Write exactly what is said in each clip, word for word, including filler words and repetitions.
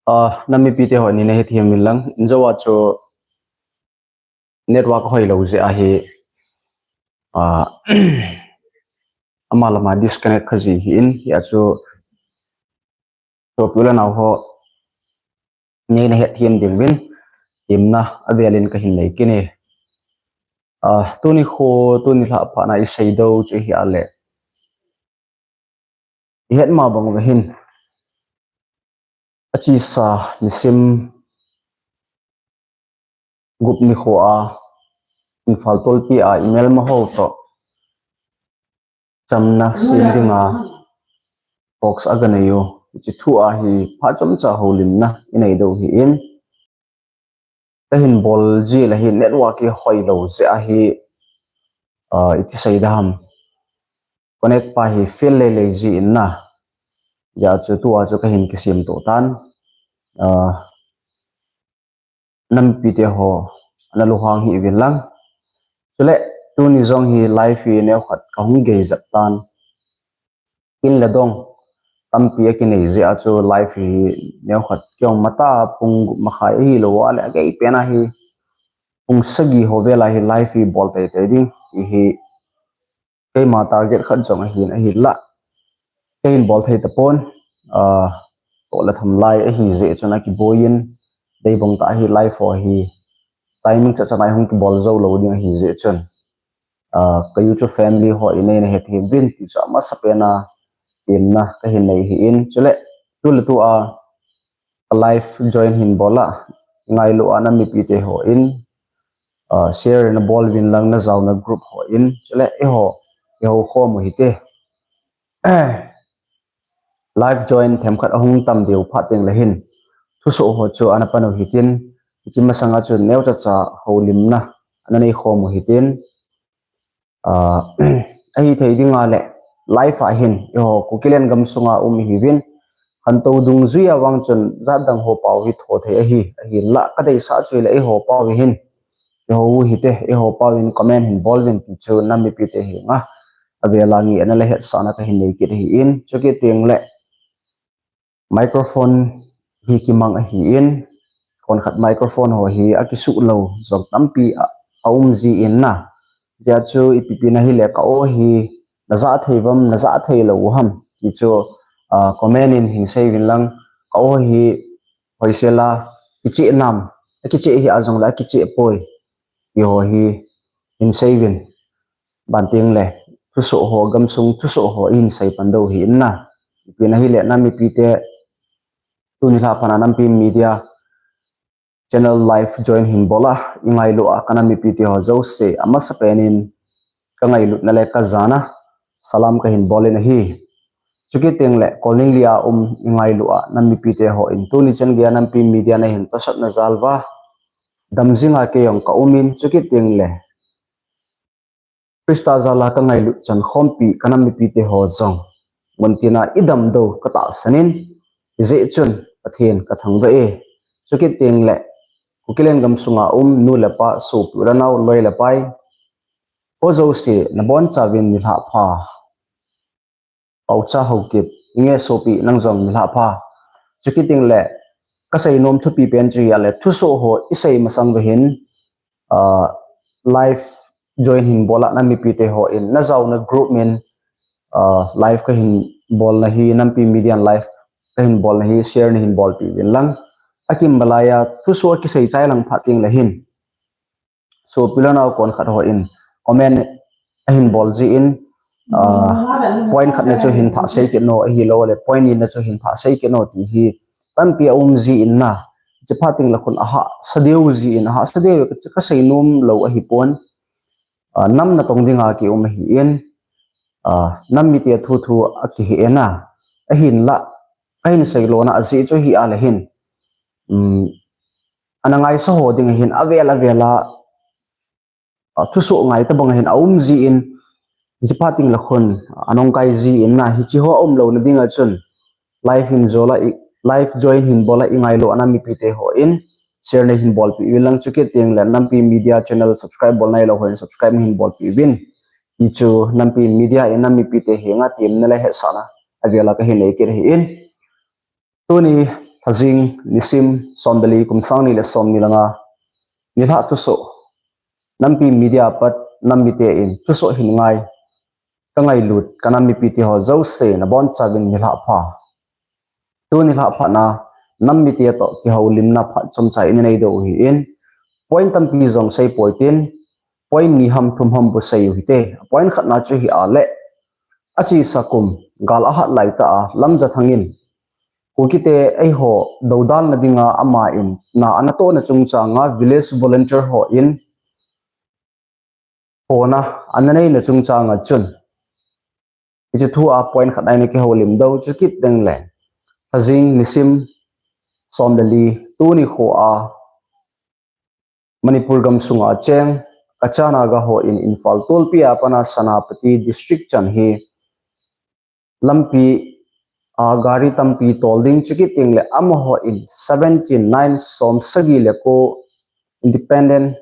Ah, nam mipite ho nina hethem uvin lang. Injo a chu network hoilou jeh ahi. Ah, ama lama disconnect kha ji ahin, hia chu sopi u le nao ho nina hethem diuvin temna avelin kahin nei kit e. Ah, tuni kho, tuni lha phat na isei diu chu ahile, ihet ma bang uva hin, achesa nisim gup nikho a Imphal tolpi a imelma ho toh chamna sem dinga talks aganei u. Hiche thu a hi phat chomcha houlimna inei diu ahin. Kahin bol ji le hi network hi hoilou jeh ahi, ah, iti sei ding ham. Connect pa hi fail lele ji in na. Hijeh chun tua chu kahin kisem to tan. Ah, nam mipite ho, ana lunghang hih uvin lang. Chule, tuni jong hi live hi neokhat kahung gei jep tan. Kin le dong tampi akinei jeh a chu live hi neokhat kihong mata pung gup makhai ahilou a le agei pen a hi pung sagi ho vel a hi live hi bol teitei ding ti hi keima target khat jong ahin, ahinla kahin bol thei tapon, ah, toh le tham lai ahi jeh chun akiboi in, deibang tah a hi live ho hi timing chacha nai hung kibol jou lou ding ahi jeh chun, ah, ka YouTube family ho in neina hethem uvin ti chu amasapen a temna kahin nei ahin. Chule, tu le tu a ka live join hin bol a, ingailu a nam mipite ho in, ah, share na bol uvin lang, na jaona group ho in, chule eiho, eiho khom u hite. Live join themkhat ahung tam diu phat teng le hin, thusoh ho chu ana pan u hitin, hiche masang a chun neocha cha houlimna ana nei khom u hitin, ah, ahithei ding a le live a hin, eiho Kukiland gamsunga um ihiuvin, khantou dungjui a vang chun jat dang ho pau hi tho thei ahi, ahinla kadeisah chu le eiho pau hi hin, eiho u hite, eiho pau in comment hin bol uvin ti chu nam mipite henga avel a ngen a le hetsahna kahin nei kit ahin, chukit teng le microphone hi kimang ahin, konkhat microphone ho hi akisuh lou jong tampi a, aum ji in na. Hijeh chun ipi pi na hile ka aw hi na ja thei uvam, na ja thei lou u ham ti chu, ah, comment in hin sei uvin lang, ka aw hi hoisel a kicheh nam, akicheh hih a jong le akicheh poi ti ho hi hin sei uvin. Ban teng le thusoh ho, gamsung thusoh ho ihin sei pan diu ahin na. Ipi na hile nam mipite, tuni lha phat na Nampi Media channel live join hin bol a, ingailu a ka nam mipite ho jouse amasapen in ka ngailutna le ka jana salam kahin bol in ahi. Chukit teng le Kolningli a um ingailu a nam mipite ho in tuni chan geiya Nampi Media na hin tosot na jal uva, dam jing a kei jong ka um in, chukit teng le Christa jal a ka ngailut chan khompi ka nam mipite ho jong muntina idam diu ka tahsan in, hijeh chun Pathen ka thangvah e. Chukit teng le Kukiland gamsunga um nu le pa, sopi u le nao, loi le pai ho jouse nabonchauvin nilhah pha. Paocha Haokip, inge sopi nang jong nilhah pha. Chukit teng le kasei nom thupi pen chu hia le thusoh ho isei masang uva hin, ah, live join hin bol a nam mipite ho in na jaona group min, ah, live kahin bolna hi, Nampi Media live kahin bolna hi share na hin bolpeh uvin lang. Akimbalai a thusoh akisei chai lang phat teng le hin, sopi le nao konkhat ho in comment ahin bol ji in, ah, point khat na chu hin thah sei kit no, ahilou le point ni na chu hin thah sei kit no ti hi tampi aum ji in na. Hiche phat teng le khun ahahsa diu ji in, ahahsa diu ka, kasei nom lou ahipon, ah, nam natong dinga kium ahin, ah, nam mite thu thu akihe na, ahinla kahin sei lona ajeh chu hia le hin, um, ana ngaisa ho ding ahin avel avel a, ah, thusoh ngai tabang ahin aum ji in, hiche phat teng le khun, ah, anung kai ji in na, hiche ho aum louna dinga chun live in jola i, live join hin bol a ingailu a nam mipite ho in share na hin bolpeh uvin lang, chukit teng le Nampi Media channel subscribe bol nailou ho in subscribe na hin bolpeh uvin. Hichu Nampi Media in nam mipite henga temna le hetsahna avel a kahin nei kit ahin. Tuni Lhajing nisim som le li kum sang ni le som ni le nga nilhah thusoh, Nampi Media pat nam mite in thusoh hin ngai, ka ngailut ka nam mipite ho jouse nabonchauvin nilhah pha. Tuni nilhah phatna nam mite toh kihoulimna phat chomcha in inei diu ahin, point tampi jong seipoi tin, point ni ham thum ham bou sei u hite. Point khatna chu hi a le, achesa kum gal ahat laitah a Lamjathang in Kukite eiho doudalna dinga ama in na ana tohna chungchanga village volunteer hon hona ana neina chungchanga chun, hiche thu a point khat a ina kihoulim diu chu kit ding le, Lhajing nisim som le li tuni khoa Manipur gamsunga cheng Kacha Naga hon Imphal tolpi a pat a Senapati district chan hi lampi a gari tampi tol ding, chukit teng le amahon seventeen nine som sagi le ko independent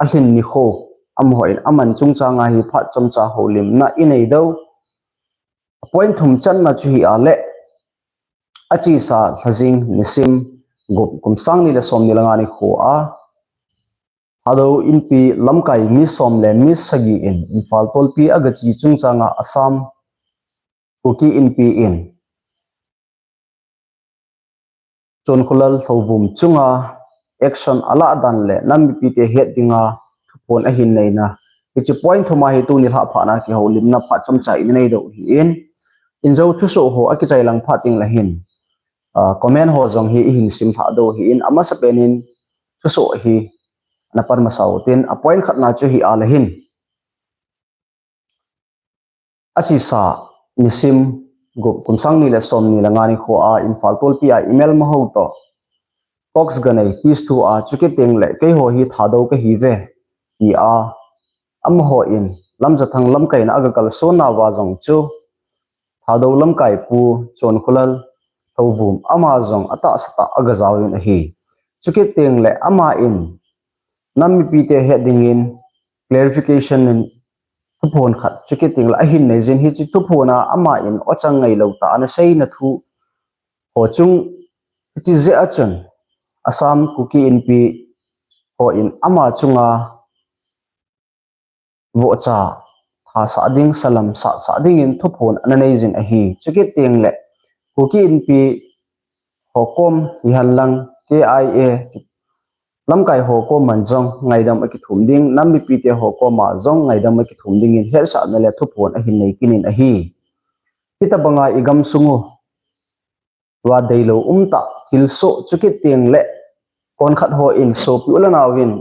alhin nikho amahon aman chungchanga hi phat chomcha houlimna inei diu. Point thum channa chu hi a le, achesa Lhajing nisim gup kum sang ni le som ni le nga nikhoa Thadou Inpi lamkai mi som le mi sagi in Imphal tolpi agache chungchanga Assam Kuki Inpi in Chonkhulal Lhouvum chunga action alah dan le nam mipite het dinga thuphon ahin neina, hiche point thum a hi tuni nilhah phatna kihoulimna phat chomcha in inei diu ahin, in jou thusoh ho akichai lang phat teng le hin, ah, comment ho jong hi ihin simlhah diu ahin, amasapen in thusoh hi ana pan masa u tin, a point khatna chu hi a le hin, achesa nisim gup kum sang ni le som ni le nga nikhoa Imphal tolpi a email maho toh talks ganei, peace thua, chukit teng le keiho hi Thadou kahiuve tia amahon Lamjathang lamkaina aga kalson nauva jong chu Thadou lamkai pu Chonkhulal Lhouvum ama jong atahsa tah aga jaovin ahi. Chukit teng le ama in nam mipite het dingin clarification in thuphon khat chukit teng le ahin nei jin, hiche thuphon a ama in ochang ngailou tah a ana seina thu ho chung, hiche jeh a chun Assam Kuki Inpi hon ama chunga vohcha thasah ding, salam sahsah dingin thuphon ana nei jin ahi. Chukit teng le Kuki Inpi ho kom hihen lang K I A lamkai ho koma jong ngaidam akithum ding, nam mipite ho koma jong ngaidam akithum dingin hetsahna le thuphon ahin nei kit in ahi. Hitobanga igamsung u tua deilou umtah thilsoh, chukit teng le konkhat hon sopi u le naovin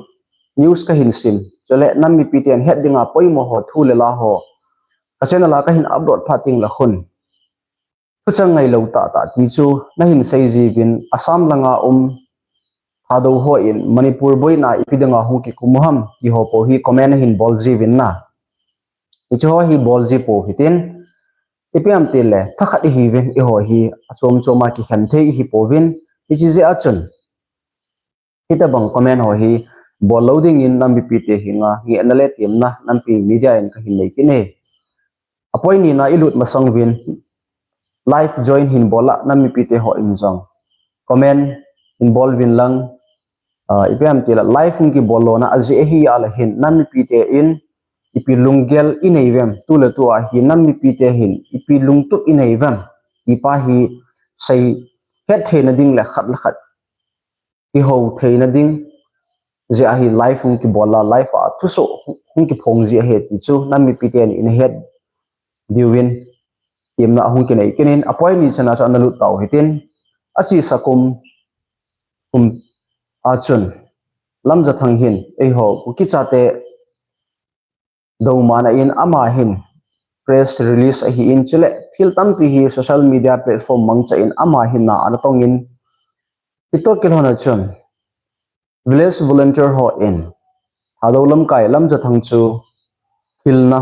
news kahin sim, chule nam mipiten het dinga poimo ho thu le la ho ka channel a kahin upload phat teng le khun thuchang ngailou tahtah ti chu nahin sei jiuvin, Assam langa um Thadou hon Manipur boina ipi dinga hung kikum u ham ti ho pou hi comment ahin bol jiuvin na. Hiche ho hi bol ji pou hitin, ipi ham itile thakhat ihiuvin, eiho hi achom choma kikhen thei ihipouvin, hiche jeh a chun hitobang comment ho hi bol lou dingin nam mipite henga ngehna le temna Nampi Media in kahin nei kit e. A point nina ilut masang uvin, live join hin bol a nam mipite hon jong comment hin bol uvin lang, ah, ipi ham itile live hung kibol lona ajeh ahi a le hin nam mipite in ipi lunggel inei uvem, tu le tu a hi nam mipite hin ipi lungtup inei uvem ti pa hi sei het theina ding le khat le khat kihou theina ding jeh a hi live hung kibol a, live a thusoh hung kiphong ji ahi ti chu nam mipiten ina het diuvin temna ahung kinei kit in, a point ni channa chu ana lut tau hitin, achesa kum, kum a chun Lamjathang hin eiho Kuki chate doumana in ama hin press release ahin, chule thil tampi hi social media platform mangcha in ama hin na ana tong in, hitoh kilhon a chun village volunteer hon Thadou lamkai Lamjathang chu hilna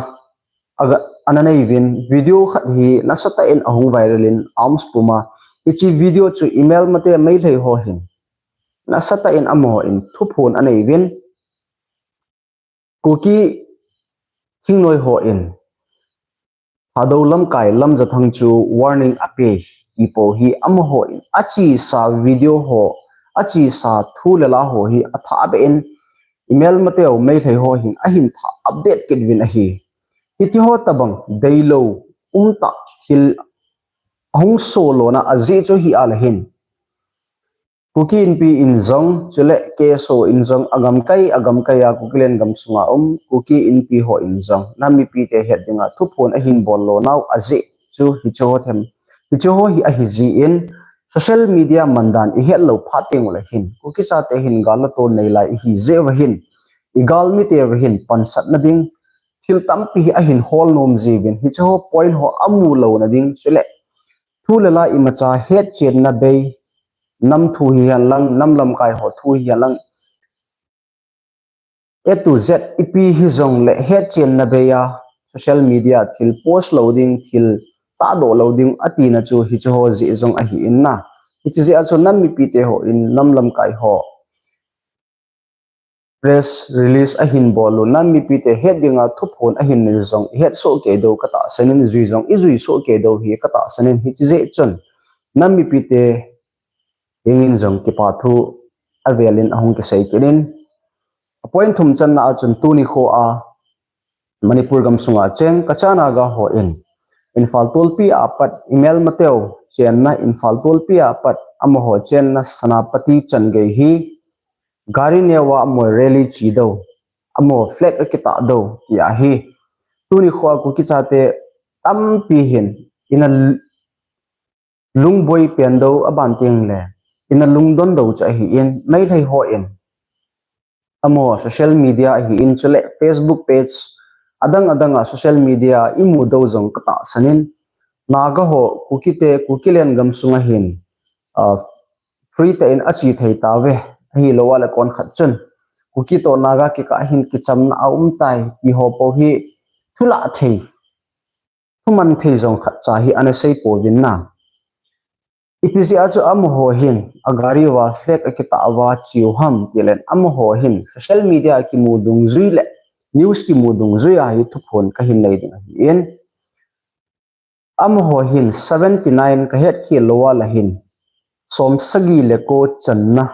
aga, ana nei uvin, video khat hi nasatah in ahung viral in arms puma, hiche video chu email mate Meitei ho hin nasatah in amahon thuphon anei uvin, Kuki thingnoi hon Thadou lamkai Lamjathang chu warning ape ti po hi amaho in achesa video ho, achesa thu le la ho hi athah beh in, imelmateu Meitei ho hin ahin thah update kit uvin ahi. Hitiho tabang deilou umtah thil ahung solona ajeh chu hi a le hin, Kuki Inpi in jong, chule K S O in jong, agamkai, agamkai a Kukiland gamsunga um Kuki Inpi ho in jong nam mipite het dinga thuphon ahin bol lonau ajeh chu hicheho them, hicheho hi ahi jeh in, social media mandan ihet lou phat teng ule hin Kuki chate hin gal le tol nei lai ihi jeh uva hin, igalmite uva hin pansatna ding thil tampi hi ahin hol nom jiuvin, hicheho point ho amu louna ding, chule thu le la imacha hetchenna bei, nam thu hihen lang, nam lamkai ho thu hihen lang, A to Z ipi hijongle hetchenna bei a social media thil post lou ding, thil tahdoh lou ding atina chu hicheho jeh jong ahi in na. Hiche jeh a chu nam mipite ho in, nam lamkai ho press release ahin bol u, nam mipite het dinga thuphon ahin nei u jong ihet soh kei diu katahsan in, jui jong ijui soh kei diu hi katahsan in, hiche jeh chun nam mipite hengin jong kipa thu avel in ahung kisei kit in, a point thum channa a chun tuni kho a Manipur gamsunga cheng Kacha Naga ho in Imphal tualpi a pat imelmateu chenna, Imphal tualpi a pat amaho chenna Senapati chan gei hi gari neo a amaho rally che diu, amaho flag akitah diu ti ahi. Tuni kho a Kuki chate tampi hin ina lungboi pen diu, aban teng le ina lungdon diu chu ahi in, Meitei ho in amaho social media ahi in, chule Facebook page adang adang a social media imu diu jong katahsan in, Naga ho, Kukite, Kukiland gamsunga hin, ah, free tah in ache thei tauve, ahilou a le kon khat chun Kuki toh Naga kikah hin kichamna aum tai ti ho po hi thulah thei, thuman thei jong khatcha hi ana sei pouvin na. Ipi jeh a chu amaho hin agari uva flag akitah uva che u ham tile, amaho hin social media kimu dungjui le news kimu dungjui a hi thuphon kahin nei ding ahi in, amaho hin seventy nine kahet khel lou a le hin som sagi le ko channa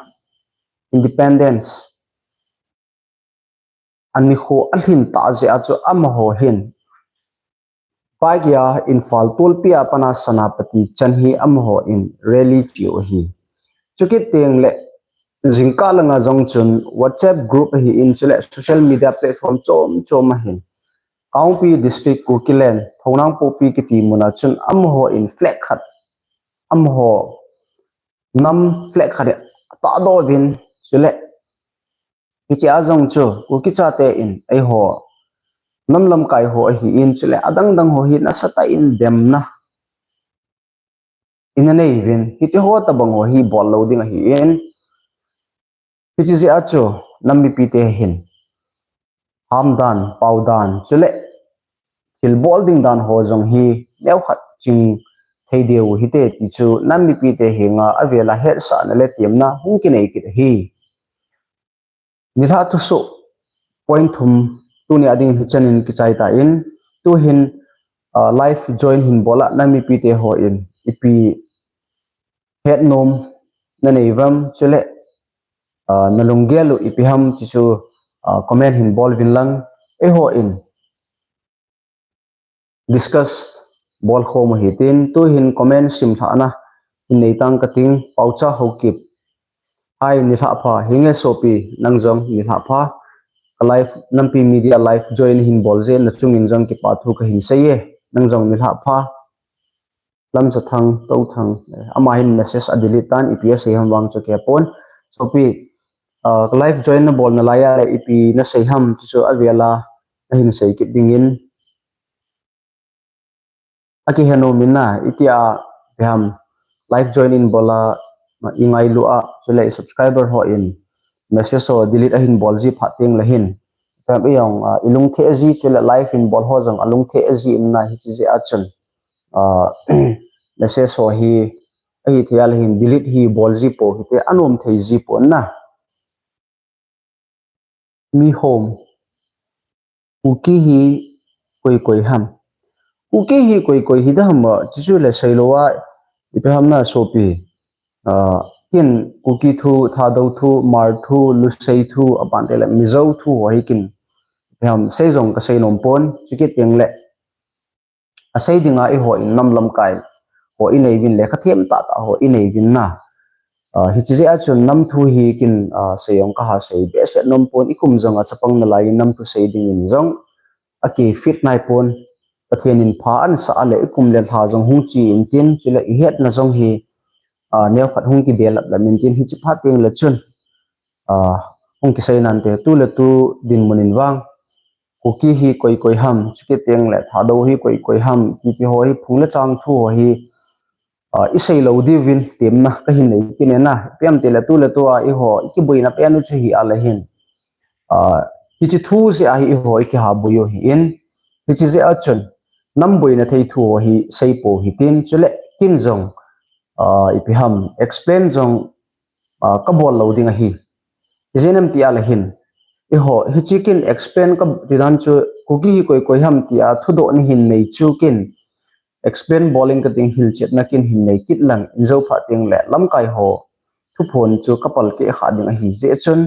independence anikho alhin tah jeh a chu amaho hin bike a Imphal tualpi a pat a Senapati chan hi amaho in rally che u ahi. Chukit teng le jingkah langa jong chun WhatsApp group ahi in, chule social media platform chom chom a hin Kangpokpi District, Kukiland, Thounangpokpi kiti muna chun amaho in flag khat, amaho nam flag khat atahdoh uvin, chule hiche a jong chu Kuki chate in eiho nam lamkai ho ahi in, chule adang dang ho hi nasatah in demna ina nei uvin, hitiho tabang ho hi bol lou ding ahi in, hiche jeh a chu nam mipite hin ham dan, pau dan, chule thil bol ding dan ho jong hi neokhat ching thei diu hite ti chu nam mipite henga avel a hetsahna le temna hung kinei kit ahi. Nilhah thusoh point thum tuni a ding hichan in kichai tan, tuhin, ah, live join hin bol a nam mipite ho in ipi hetnom nanei uvam, chule, ah, nalunggel u ipi ham ti chu, ah, comment hin bol uvin lang, eiho in discuss bol khom u hitin, tuhin comment simlhahna hin nei tang kating, Paocha Haokip. Hi, nilhah pha, hinge sopi, nang jong nilhah pha. Ka live, Nampi Media live join hin bol jeh nachung in jong kipa thu kahin sei e, nang jong nilhah pha. Lamchathang, Touthang, eh, ama hin message a delete tan, ipi asei ham vang chu kei pon. Sopi, ah, ka live join nabol nalai a le ipi nasei ham chu avel a nahin sei kit dingin akihe nom in na, itia ipi ham live join in bol a ingailu a, chule i subscriber ho in message ho delete ahin bol ji phat teng le hin, ipi ham, ijong, ah, ilungthim ji, chule live in bol ho jong alungthim ji in na, hiche jeh a chun, ah, message ho hi ahithei a le hin delete hi bol ji pou hite, anom thei ji pon na. Mi hom. Kuki hi koi koi ham. Kuki hi koi koi hidam ham, chuchu le seilou a, ipi ham na sopi, ah, kin Kuki thu, Thadou thu, Hmar thu, Lusei thu, abante le Mizo thu ho hi kin, ipi ham sei jong kasei nom pon, chukit teng le asei dinga eiho in nam lamkai ho inei uvin le, kathem tahtah ho inei uvin na. Ah, hiche jeh a chun nam thu hi kin, ah, sei jong kaha sei behseh nom pon, ikum jong a chapang nalai in nam thu sei dingin jong akifit nai pon. Pathen in pha anasah le ikum le lha jong hung che intin, chule ihetna jong hi, ah, neokhat hung kibelap lam intin, hiche phat teng le chun, ah, hung kisei nante, tu le tu dinmun in vang Kuki hi koi koi ham, chukit teng le Thadou hi koi koi ham, titi ho hi phung le chang thu ho hi, ah, isei lou diuvin temna kahin nei kit e na. Ipi ham tile tu le tu a eiho ikiboina pen u chu hi a le hin, ah, hiche thu jeh a hi eiho ikiha boi u hi in, hiche jeh a chun nam boina thei thu ho hi sei pou hitin, chule kin jong, ah, ipi ham explain jong, ah, kabol lou ding ahi. Ijeh inem tia le hin, eiho hiche kin explain kati dan chu Kuki hi koi koi ham tia thudoh nahin nei chu kin explain bol inge kating hilchetna kin hin nei kit lang in, jou phat teng le lamkai ho thuphon chu kapal keh kha ding ahi jeh chun,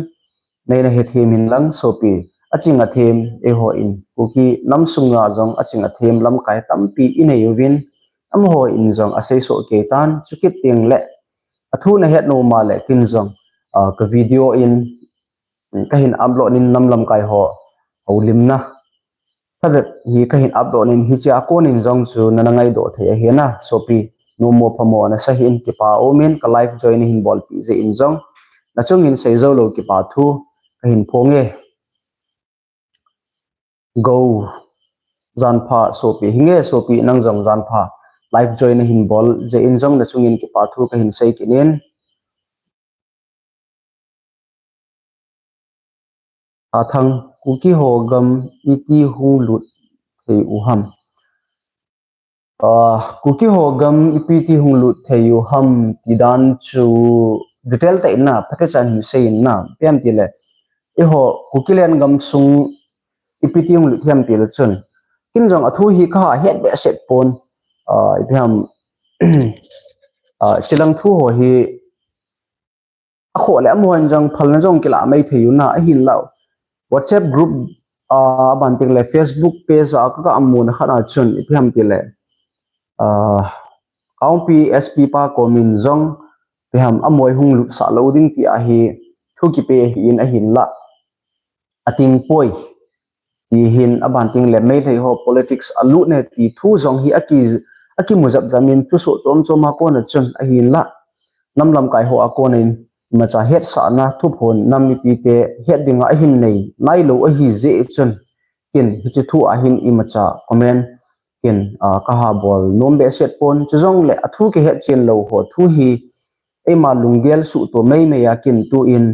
neina hethem in lang sopi, aching athem eiho in Kuki nam sunga jong aching athem lamkai tampi inei uvin, amaho in jong asei soh kei tan, chukit teng le athu nahet nom a le kin jong, ah, ka video in kahin upload in nam lamkai ho houlimna thabep hi kahin upload in, hiche a kon in jong chu nana ngaidoh thei ahi na sopi, nommo phamo nasa hih in, kipa um in ka live join nahin bolpeh jeh in jong, nachung in sei jou lou kipa thu kahin phong e. Go, jan pha sopi, hinge sopi nang jong jan pha, live join nahin bol jeh in jong nachung in kipa thu kahin sei kit in. Athang, Kuki ho gam iti hung lut thei u ham? Ah, Kuki ho gam ipi ti hung lut thei u ham ti dan chu detail tah in na, phatechan hin sei in na, ipi ham tile, eiho Kuki len gam sung ipi ti hung lut thei ham tile chun, kin jong athu hi kaha het behseh pon, ah, ipi ham, ah, chilang thu ho hi akhoh le amaho in jong phalna jong kilah mai thei u na, ahinlah WhatsApp group, ah, abanteng le Facebook page a ka, ka amuna khat a chun ipi ham tile, ah, Kangpokpi S P pa komin jong ipi ham amaho hung lutsah lou ding ti ahi, thu kipe ahi in, ahinlah ating poi. Ti hin abanteng le Meitei ho politics alut ne ti thu jong hi aki, akimu jap jam in thusoh chom chom a kona chun ahinlah nam lamkai ho a kona in imacha hetsahna thuphon nam mipite het dinga ahin nei nailou ahi jeh chun kin hiche thu a hin imacha comment kin, ah, kaha bol nom behseh pon, chujongle athu kihet chen lou ho thu hi eima lunggel suhto meimei a kin tu in,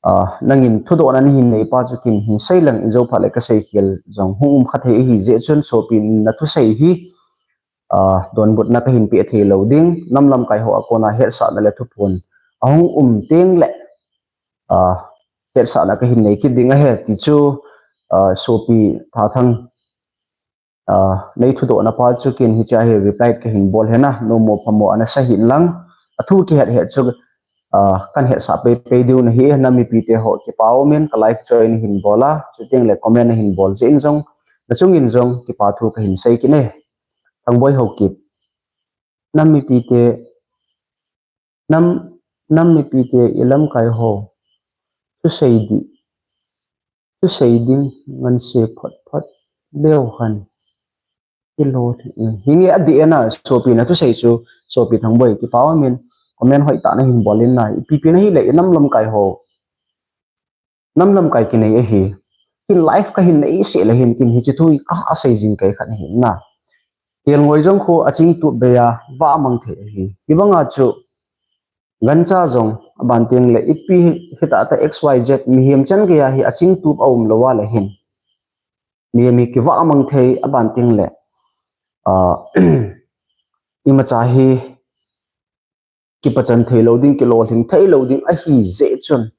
ah, nangin thudohna nahin nei pa chu kin hin sei lang, ijou phat le kasei khel jong hung um kha thei ahi jeh chun sopi na thusei hi, ah, donbutna kahin pe thei lou ding, nam lamkai ho a kona hetsahna le thuphon ahung um teng le, ah, hetsahna kahin nei kit ding ahi ti chu, ah, sopi Thathang, ah, nei thudohna pa chu kin hiche a hi reply kahin bol ahi na, nommo phamo nasa hih in lang, athu kihet het chu, ah, kan hetsah pei pei diu ahi, nam mipite ho kipa um in ka live join nahin bol a, chuteng le comment nahin bol jeh in jong, nachung in jong kipa thu kahin sei kit e. Thangboi Haokip, nam mipite, nam, nam mipite ilamkai ho thusei di, thusei ding nganse phat phat leu hen. Ilo, hinge adih e na, sopi na thusei chu, sopi Thangboi, kipa um in, comment hoitah nahin bol in na, ipi pi na hile inam lamkai ho, nam lamkai kinei ahi. Kin live kahin nei seh le hin kin hiche thu hi kaha sei jing kei khat ahi na. Kelngoi jong khu achingtup bei a vah mang thei ahi. Hibanga chu gancha jong abanteng le ipi hitah tah X Y Z mihem chan geiya hi achingtup aum lou a le hin, mihem hi kivah mang thei, abanteng le, ah, imacha hi kipachan thei lou ding, kilolhing thei lou ding ahi jeh chun,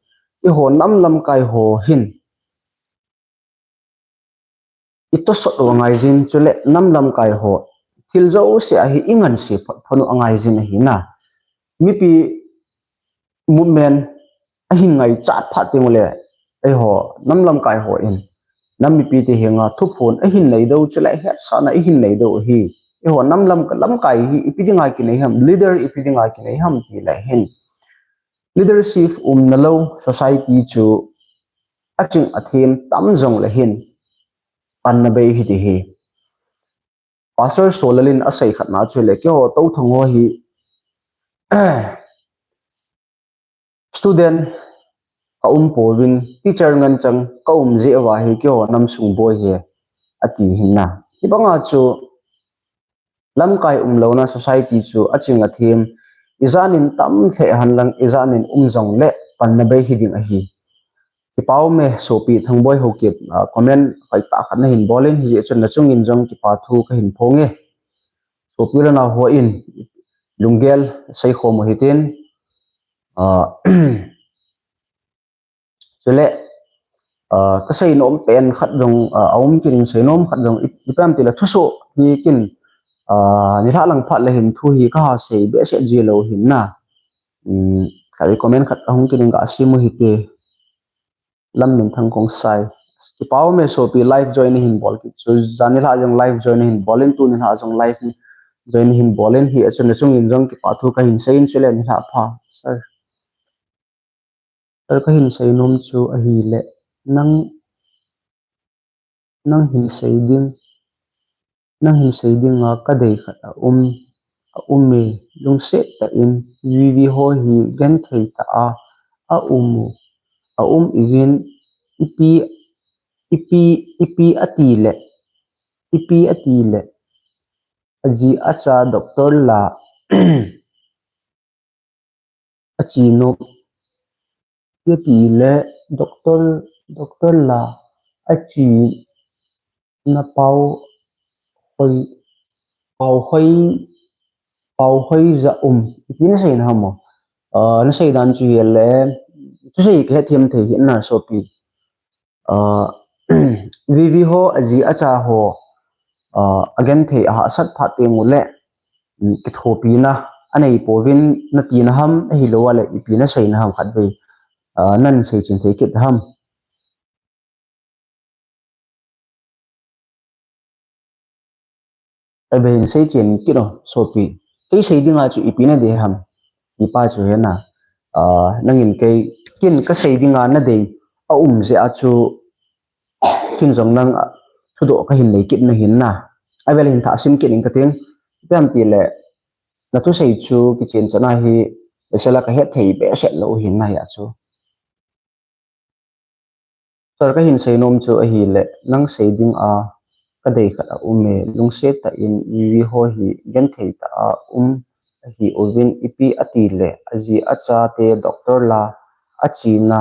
eiho nam lamkai ho hin itosot u angai jin, chule nam lamkai ho thil jouse a hi i ngansea phot phot u angaijin ahi na. Mipi movement ahin ngaichat phat teng uleh, eiho nam lamkai hon nam mipite henga thuphon ahin nei diu chuleh hetsahna ahin nei diu ahi. Eiho nam lam, lamkai hi ipi dinga kinei ham, leader ipi dinga kinei ham tileh hin, leadership umna lou society chu aching athem tam jongleh hin panna bei hiding ahi. Pastor Solal in asei khatna chu leh, keiho Touthang ho hi student ka um pouvin, teacher ngen chang ka um jeh uva hi keiho nam sung boi ahi, ati ahin na. Hibanga chu lamkai umlouna society chu aching athem, ijat in tam lheh henlang, ijat in um jongleh panna bei hiding ahi. Kipa ume sopi Thangboi Haokip, ah, comment hoitah khat nahin bol in, hijeh chun nachungin jong kipa thu kahin phong e. Sopi le nao hon lunggel seikhom u hitin, ah, chuleh, ah, kasei nom pen khat jong, ah, aum kit in, seinom khat jong i, ipi ham tileh thusoh hi kin, ah, nilhah lang phat leh hin thu hi kaha sei behseh ji lou ahin na. Um, khat comment khat ahung kit in kasim u hite. Lamminthang Khongsai. Kipa ume sopi, live join nahin bol kit chu. Jan nilhah jong live join nahin bol in, tuni nilhah jong live join nahin bol in, hijeh chun nachungin jong kipa thu kahin sei in chuleh nilhah pha. Sir. Sir, kahin seinom chu ahileh, nang, nang hin sei ding, nang hin sei dinga kadei khat aum, aum e, lungset tah in, VV ho hi genthei tah a, aum u, aum uvin, ipi, ipi, ipi atileh, ipi atileh, aji acha doctor la, achi nom, ipi atileh doctor, doctor la, achi na pao hoi, pao hoi, pao hoi ja um. Ipi nasei na ham o. Ah, nasei dan chu hileh, thusei kahethem thei ahi na sopi. Ah, VV ho aji acha ho, ah, agenthei ahahsat phat teng uleh, um, kithopina anei pouvin natina ham, ahilouleh ipi nasei na ham khatvei, ah, nahin seichen thei kit ham. Abe hin seichen kit o sopi. Kei sei dinga chu ipi nadei ham. Ipa chu ahi na. Ah, nangin kei, kin kasei dinga nadei aum jeh a chu kin jong nang, ah, thudoh kahin nei kit na ahin na. Avel hin thah sim kit ing kating. Ipi ham tileh, nathusei chu kichen chana hi, esela kahet thei behseh lou ahin na hia chu. Sir, kahin seinom chu ahileh, nang sei dinga kadei khat aum e, lungset tah in VV ho hi genthei tah a um ahi uvin, ipi atileh, aji achate doctor la, achi na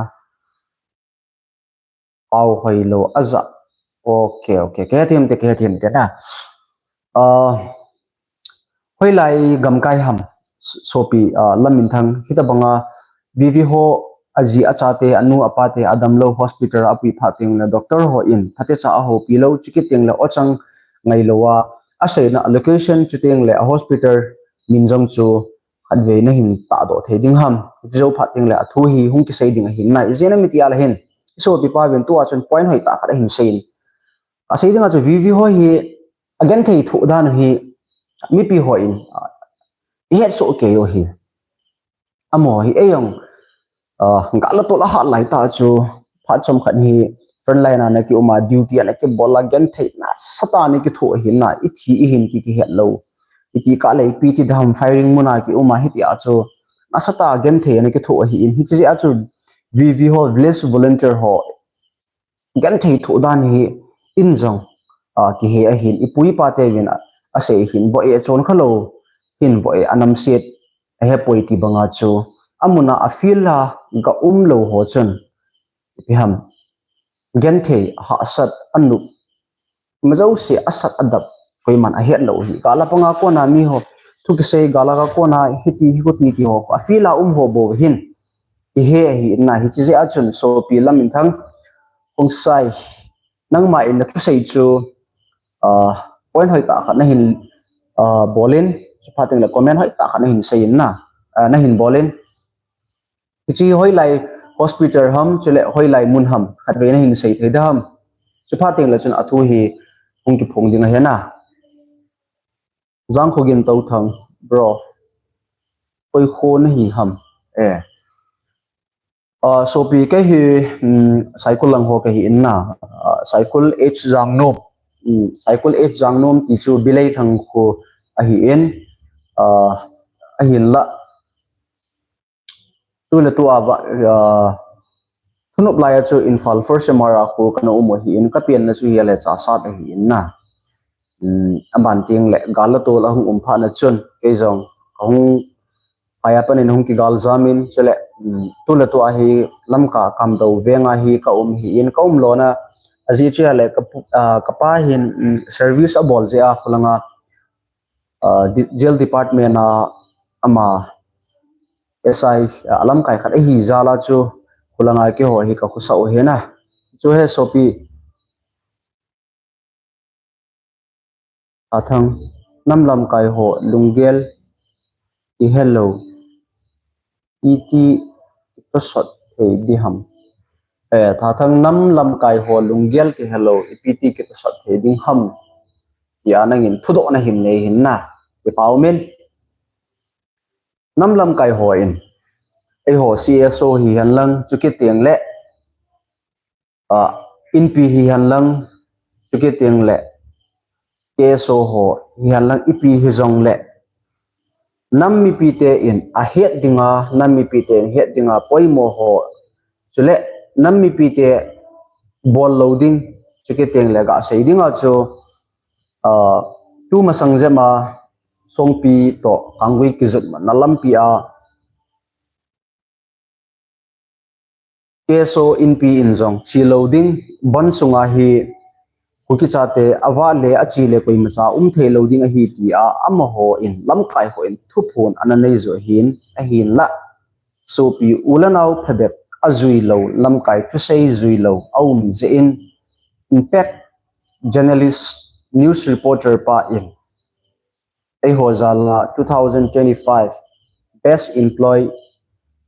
pao hoilou aja. Ok, ok. Kahethem te, kahethem te na. Ah, hoilai gamkai ham, s-, sopi, ah, Lamminthang, hitabanga VV ho aji achate, anu apate adamlou hospital a apui phat teng uleh doctor hon phatecha ahoupi lou, chukit teng leh ochang ngailou a, aseina location chuteng leh a hospital min jong chu khatvei nahin tahdoh thei ding ham. Hiti jou phat teng leh athu hi hung kisei ding ahin na. Ijeh inem itile hin, isopipa uvin tua chun point hoitah khat ahin sei in. Asei dinga chu VV ho hi agenthei thoh dan hi mipi hon, ah, ihet soh kei u ahi. Amaho hi eijong, ah, gal a tol ahat lai tah chu phat chomkhat hi frontline a ana kium a, duty ana kibol a, genthei nasatah a ana kithoh ahin na, ithi ihin ki, kihet lou. Iti kah leh ipi ti ding ham, firing mun a kium a, hitia chu nasatah a genthei ana kithoh ahin. Hiche jeh a chu VV ho, village volunteer ho, genthei thoh dan hi in jong, ah, kihe ahin, ipu ipa teuvin a, asei ahin, voh e chon khalou hin voh e anamset ahepoi ti banga chu, amun a field a ga umlou ho chun, ipi ham, genthei, hahsat, anop, ima jouse asat adap, koiman ahet lou ahi. Gal a panga kona miho thu kisei, gal a kona hiti, hikhuti ti ho, a field a um ho bou hin ihet ahi na. Hiche jeh a chun sopi Lamminthang Khongsai, nangma in nathusei chu, ah, point hoitah khat nahin, ah, bolin, chuphat tengle comment hoitah khat nahin seiyin na, ah, nahin bolin. Hiche hoilai hospital ham, chule hoilai mun ham, khatvei nahin sei thei da ham. Chuphat tengle chun athu hi hung kiphong ding ahi na. Jangkhogin Touthang, bro. Koi kho nahi ham? Eh. Ah, sopi kei hi, um, Saikul lang ho kahi in na. Ah, Saikul H Jangnom. Um, Saikul H Jangnom ti chu Bileithang kho ahi in. Ah, ahinla. Tule tua va, ah, thunop laiya chu Imphal First M R a kho kana um u ahi in, kapenna chu hia le Chassad ahi in na. Um, aban tengle gal la tol ahung um phat na chun, kei jong kahung phai a panin hung kigal jam in, chule, um, tule tua hi Lamka Kamdou veng a hi ka um ahi in, ka um lona ajeh chu hia le ka pu-, ah, kapa hin, um, service abol jeh a khulanga, ah, di-, jail department a ama S I, ah, lamkai khat ahi jal a chu khulanga keiho hi ka khosa u ahi na. Chu he sopi. Thathang, nam lamkai ho lunggel kihe lou, iti kitosot thei ding ham? Eh, Thathang, nam lamkai ho lunggel kihe lou, ipi ti kitosot thei ding ham? Tia nangin thudoh nahin nei hin na. Kipa umin. Nam lamkai hon, eiho C S O hihen lang, chukit tengle, ah, Inpi hihen lang, chukit tengle, K S O ho hihen lang, ipi hijongle, nam mipite in ahet dinga, nam mipite in het dinga poimo ho, chule nam mipite bol lou ding, chukit tengle gasei dinga chu, ah, tumasang jep a Songpi toh Kanggui kijotna lampi a K S O Inpi in jong che lou ding, bandh sunga hi Kuki chate avah le ache le koimacha um thei lou ding ahi tia amaho in, lamkai hon thuphon ana nei joh ahin, ahinla sopi u le nao phabep ajui lou, lamkai thusei jui lou aum jeh in, Impact journalist, news reporter pa in, eiho jal a two thousand twenty-five Best Employee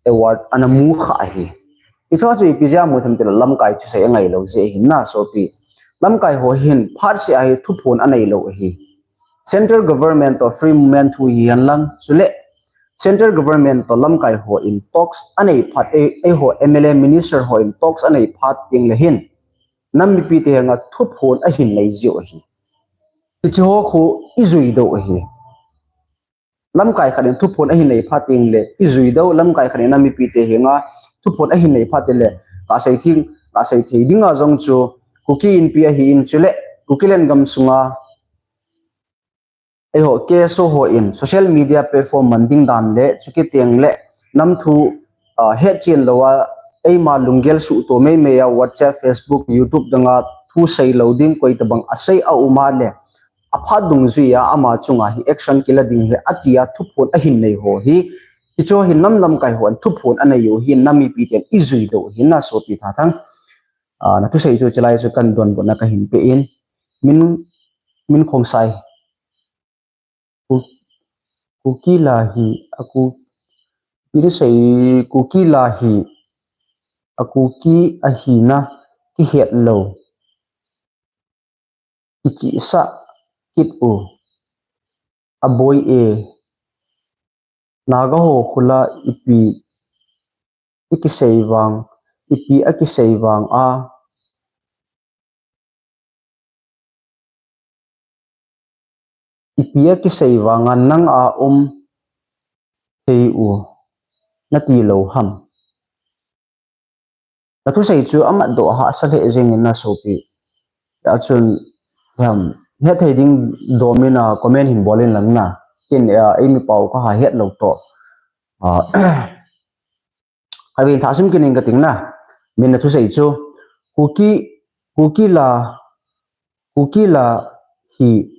Award ana mu kha ahi. Hichu chu ipi jeh a mu ham tile lamkai thusei angai lou jeh ahin na sopi. Lamkai ho hin phatseh a hi thuphon anei lou ahi. Central government toh free movement thu hihen lang, chule central government toh lamkai hon talks anei phat, ei, eiho M L A minister hon talks anei phat tengle hin, nam mipite henga thuphon ahin nei jiu ahi. Hiche ho khu ijui diu ahi. Lamkai khat in thuphon ahin nei phat tengle ijui diu, lamkai khat in nam mipite henga thuphon ahin nei phat tengle, gasei thei, gasei thei dinga jong chu Kuki Inpi ahin, chule Kukiland gamsunga eiho K S O hon social media platform man ding dan le, chukit tengle nam thu, ah, hetchen lou a, eima lunggel suhto meimei a WhatsApp, Facebook, YouTube dang a thu sei lou ding, koi tabang asei a um a le, aphat dungjui a ama chunga hi action kila ding ahi, atia thuphon ahin nei ho hi, hichu hi nam lamkai hon thuphon anei u hi, nam mipiten ijui diu ahi na sopi Thathang. Ah, nathusei chu chulai chu kan donbutna kahin pe in, min, min khongsai. Ku-, Kuki la hi, a Ku-, Kuki la hi, a Kuki ahina kihet lou, kichihsah kit u, aboi e, Naga ho khula ipi, ikisei vang, ipi akisei vang a, ipi akisei vang a nang a um thei u nati lou ham? Nathusei chu amatdoh hahsa lheh jeng in na sopi. Achun, um, hethei ding dom in a comment hin bol in lang na. Ken, ah, eimi pao kaha het lou toh. Ah, khatvei thah sim kit ing kating na. Min nathusei chu, Kuki, Kuki la, Kuki la hi,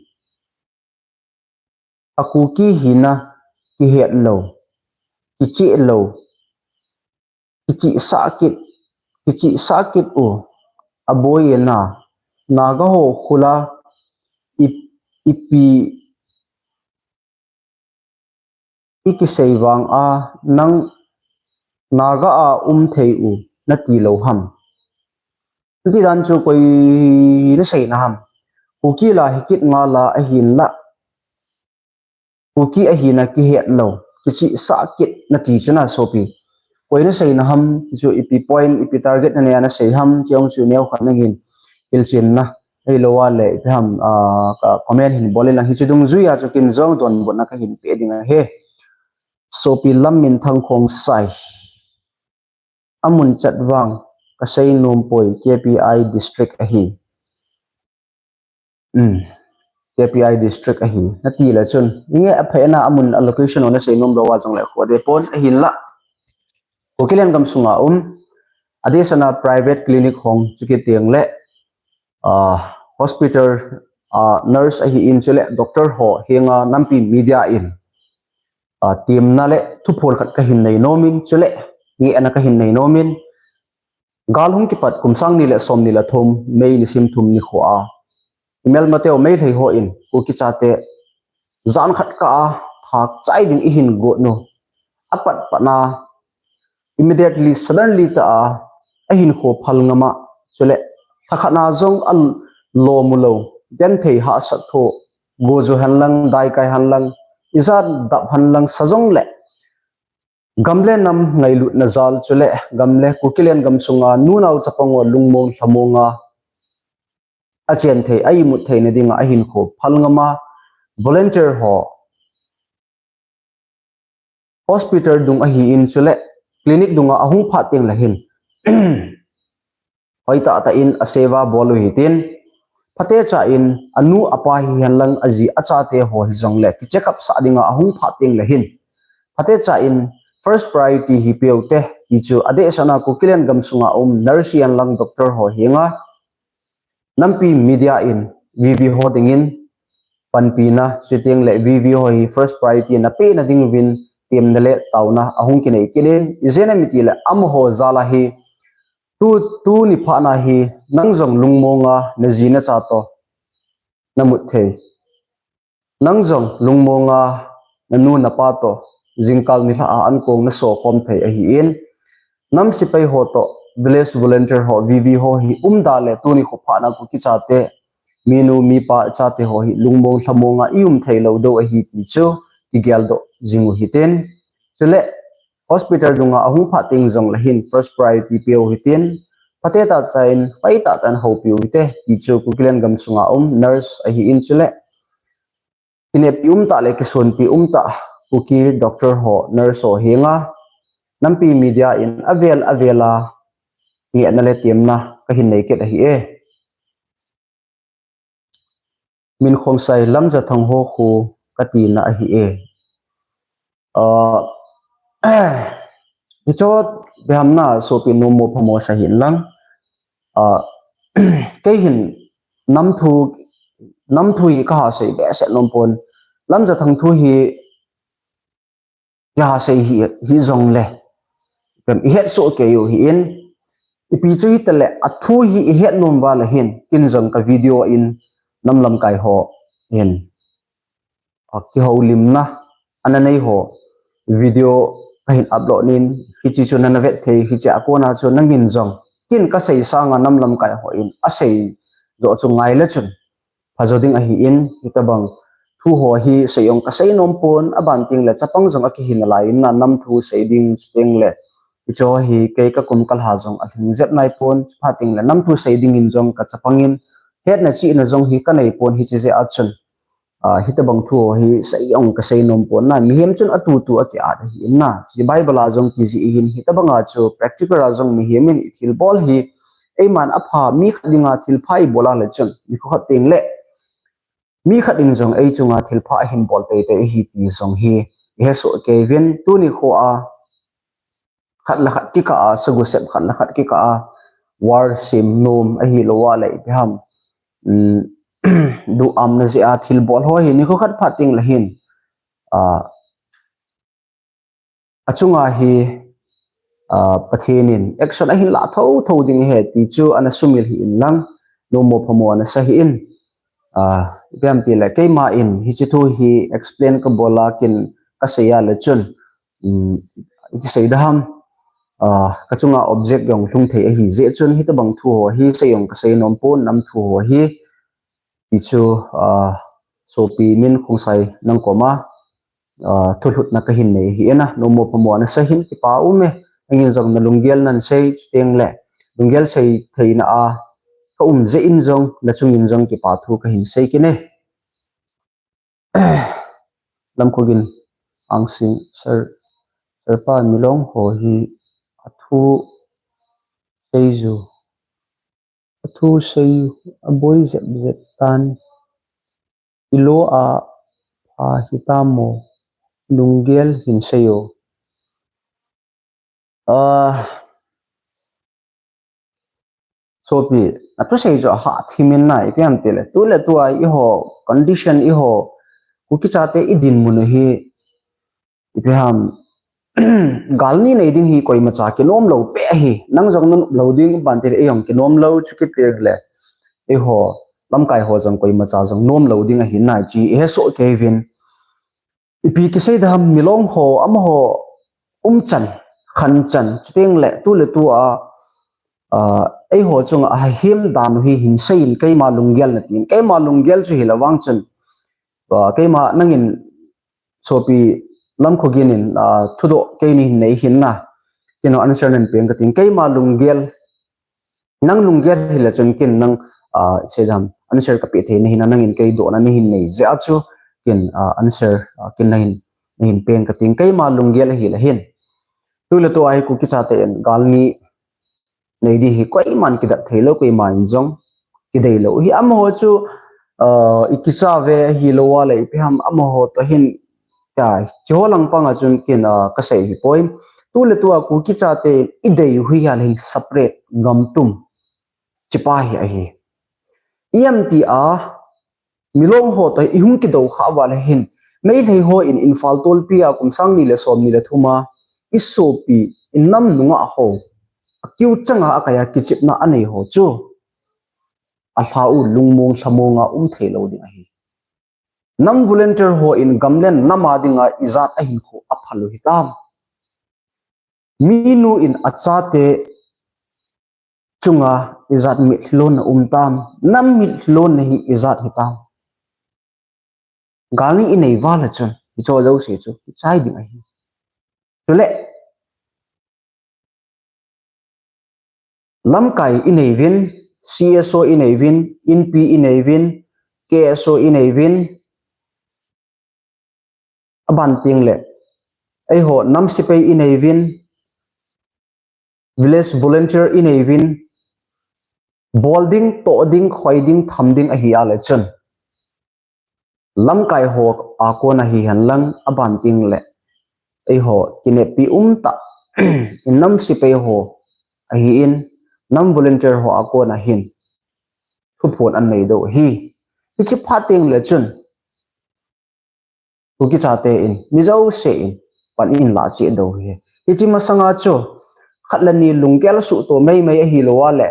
a Kuki hina kihet lou, kichih lou, kichihsah kit, kichihsah kit u, aboi e na, Naga ho khula i-, ipi, i kisei vang a nang Naga a um thei u nati lou ham? Nati dan chu koi na seina ham? Kuki la hi kit nga la ahin la Kuki ahina kihet lou, kichihsah kit nati chu na sopi. Koi na seina ham ti chu ipi point, ipi target na nei a na sei ham ti ong chu neo khat nangin hilchen na. Ahilou a le ipi ham, ah, ka comment hin bol in lang hiche dungjuia chu kin jong donbutna kahin pe ding ahi. Sopi Lamminthang Khongsai. Amun chat vang kasei nom poi, K P I district ahi. Um, K P I district ahi. Nati le chun, inge aphaina amun a location ho na sei nom lou a jong le kho de pon ahin la. Kukiland gamsunga um, adeh sana private clinic hong chu kiti ang le, ah, hospital, ah, nurse ahin chule doctor ho henga nampi media in, ah, temna le thuphon khat kahin nei nom in chule ngehna kahin nei nom in, gal hung kipat kum sang ni le som ni le thum, May nisim thum nikho a, i melmateu Meitei hon Kuki chate jan khat kah a thah chai ding ihin got nu, apat pat na immediately, suddenly ta a, ahinkho phal ngam a, chule lhakhat na jong alo mu lou, genthei hahsat tho, go ju hen lang, daikai hen lang, ijat dap hen lang, sa jong le gam le nam ngailutna jal chule gam le Kukiland gamsunga nunao chapang ho lungmong lhamong a, achen thei, a imut theina dinga ahinkho phal ngam a, volunteer ho hospital dung ahin chule clinic dunga ahung phat teng le hin hoitah tah in a seva bol u hitin, phatecha in anu apa hihen lang aji achate ho hijong le ki check up sah dinga ahung phat teng le hin, phatecha in first priority hi peuhite ti chu adeh sana Kukiland gamsunga um nurse hihen lang doctor ho henga nampi media in V V ho dingin panpina, chuteng le V V ho hi first priority na pena ding uvin temna le taona ahung kinei kit in, ijeh inem itile amaho jal a hi tu, tuni phat na hi nang jong lungmong a naji nacha toh namut thei. Nang jong lungmong a nanu napa toh jingkah nilhah a ankong naso khom thei ahin, nam sepai ho toh village volunteer ho, V V ho hi umda le tuni kho phat na Kuki chate minu mipa chate ho hi lungmong lhamong a i um thei lou diu ahi ti chu kigel doh jing u hitin. Chule hospital dunga ahung phat teng jong le hin first priority peuh hitin, phatecha in, phatecha in houpi u hite ti chu Kukiland gamsunga um nurse ahin chule kinepi umtah le kisonpi umtah Kuki doctor ho, nurse ho henga nampi media in avel avel a ngehna le temna kahin nei kit ahi e. Min Khongsai Lamjathang ho khu katina ahi e. Ah, hicho beham na sopi nommo phamo sa hin lang. Ah, kei hin nam thu, nam thu hi kaha sei behseh nom pon. Lamjathang thu hi kaha sei hi, hijong le, pen ihet soh kei u hin, ipi chu hitale, athu hi ihet nom uva le hin, kin jong ka video in nam lamkai ho hin, a, kihoulimna ana nei ho video kahin upload in, hiche chu nana vet thei, hiche a kona chu nangin jong kin kasei sanga nam lamkai hon asei joh chu ngai le chun phajo ding ahin, hitabang thu ho hi sei ong kasei nom pon, aban teng le chapang jong akihi nalai in na nam thu sei ding, chuteng le hicho hi kei kakum kalha jong alhing jep nai pon, chuphat teng le nam thu sei dingin jong kachapang in, hetna chihna jong hi kanei pon, hiche jeh a chun, ah, hitabang thu ho hi sei ong kasei nom pon na, mihem chun atutu akiat ahin na, hiche Bible a jong kijih ahin, hitabang a chu practical a jong mihem in ithilbol hi, eiman apha, mi khat dinga thilpha ibol a le chun, nikho khat teng le mi khat in jong ei chunga thilpha ahin bol teitei ahi ti jong hi ihe soh kei uvin, tuni kho a khat le khat kikah a, sagu sep khat le khat kikah a, war sem nom ahilou a le ipi ham, um, duhamna jeh a thilbol ho hi nikho khat phat teng le hin, ah, achunga hi, ah, Pathen in action ahin lah thotho ding ahi ti chu ana sumil hih in lang, nommo phamo ana sa hih in, ah, ipi ham itile keima in hiche thu hi explain kabol a kin kasei a le chun, um, iti sei daham, uh, kachunga object jong lhung thei ahi jeh chun, hitobang thu ho hi sei jong kasei nom pon, nam thu ho hi, ti chu, uh, sopi Min Khongsai nang koma, uh, thulhutna kahin nei hi ena, nomo phamo nasa hin kipa um e, nangin jong nalunggel nan sei chuteng le, lunggel sei theina a, ka um jeh in jong, nachungin jong kipa thu kahin sei kit e. Lamkhogin Angsing, Sir, Sir pa Milong ho hi athu seiju, athu sei aboi jep jep tan, ilo a pha hitamo, lunggel hin seiyo. Ah, sopi, athusei chu ahat thimin na, ipi ham tile, tule tua iho condition iho, Kuki chate idinmun u hi, ipi ham, galni nei ding hi koimacha kinom lou pe ahi, nang jong nanom lou ding, ban tile, eijong kinom lou chu kiti le, iho, lamkai ho jong koimacha jong nom lou ding ahi nai chi, ihe so kei vin. Ipi kisei daham Milong ho, amaho umchan, khanchan, chuteng le, tule tua, ah, eiho chunga ahim dan u hi hin seiyin keima lunggel natin, keima lunggel chu hila vang chun, ah, keima nangin sopi Lamkhogin in, ah, thudoh keini hin nei hin na, kino answer nan peng katin, keima lunggel, nang lunggel hila chun kin nang, ah, sei dam, answer kape thei nahin, nangin kei dohna nahin nei jeh a chu kin, ah, answer, ah, kin nahin, nahin peng kating, keima lunggel hila hin. Tule tua hi Kuki chate in galni nei di hi koiman kidat thei lou, koiman jong kidei lou. Hi amaho chu, ah, ikicha ve hilou a le ipi ham amaho to hin Tia, chiho lang panga chun kin, ah, kasei hi poi. Tule tua Kuki chate idei u hi hal hin separate gam tum. Chipa hi ahi. Iam tia, Milong ho to ihung kidou kha val hin. Meitei ho in Imphal tolpi a kum sang ni le som ni le thum a, isopi, inam nunga ho. Akiu changa akaiya kichepna anei ho chu. Alha u lungmong lhamong a um thei lou ding ahi. Nam volunteer ho in gamlen nam a dinga ijat ahinkho aphal u hitam. Minu in achate chunga ijat mitlhi lonna um tam. Nam mitlhi lonna hi ijat hitam. Galni inei val a chun, hicho jouse chu, ichai ding ahi. Chule, lamkai inei vin, C S O inei vin, Inpi inei vin, K S O inei vin, aban ting le, eiho nam sepai inei vin, village volunteer inei vin, bol ding, toh ding, khoi ding, tham ding ahi a le chun. Lamkai ho a kona hihen lang aban ting le, eiho kinepi um tah, inam sepai ho ahin, nam volunteer ho a kona hin thuphon anei dou hi. Hichi phat ting le chun, Kuki chate in, mi jouse in, pan in la cheh dou hi. Hichi masanga chu, khat le ni lunggel suhto meimei ahilou a le,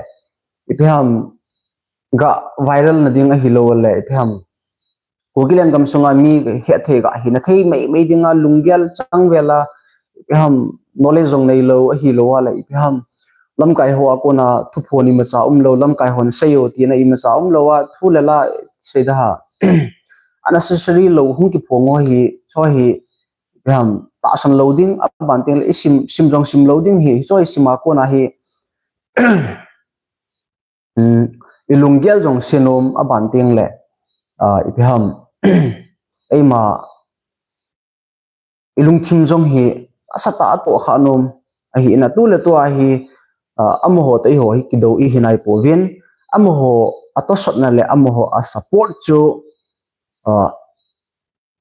ipi ham ga viral na ding ahilou a le, ipi ham. Kuki lengam sunga mi hethei ga hina thei meimei dinga lunggel chang vela, ipi ham knowledge jong neilou ahilou a le, ipi ham. Lamkai ho a kona thuphon imacha umlou, lamkai hon seiyo tina imacha umlou a, thu le la sei da ha. Unnecessary lou hung kiphong ho hi, cho hi, ipi ham, tahsan lou ding, aban ting le isim, sim jong sim lou ding hi, cho isim a kona hi, um, ilunggel jong senom aban ting le, ah, ipi ham, eima, ilungthim jong hi asatah a tohkhah nom ahi in, tule tua hi, ah, amaho toh eiho hi kidou ihi nai pouvin, amaho a tosotna le amaho a support chu, ah,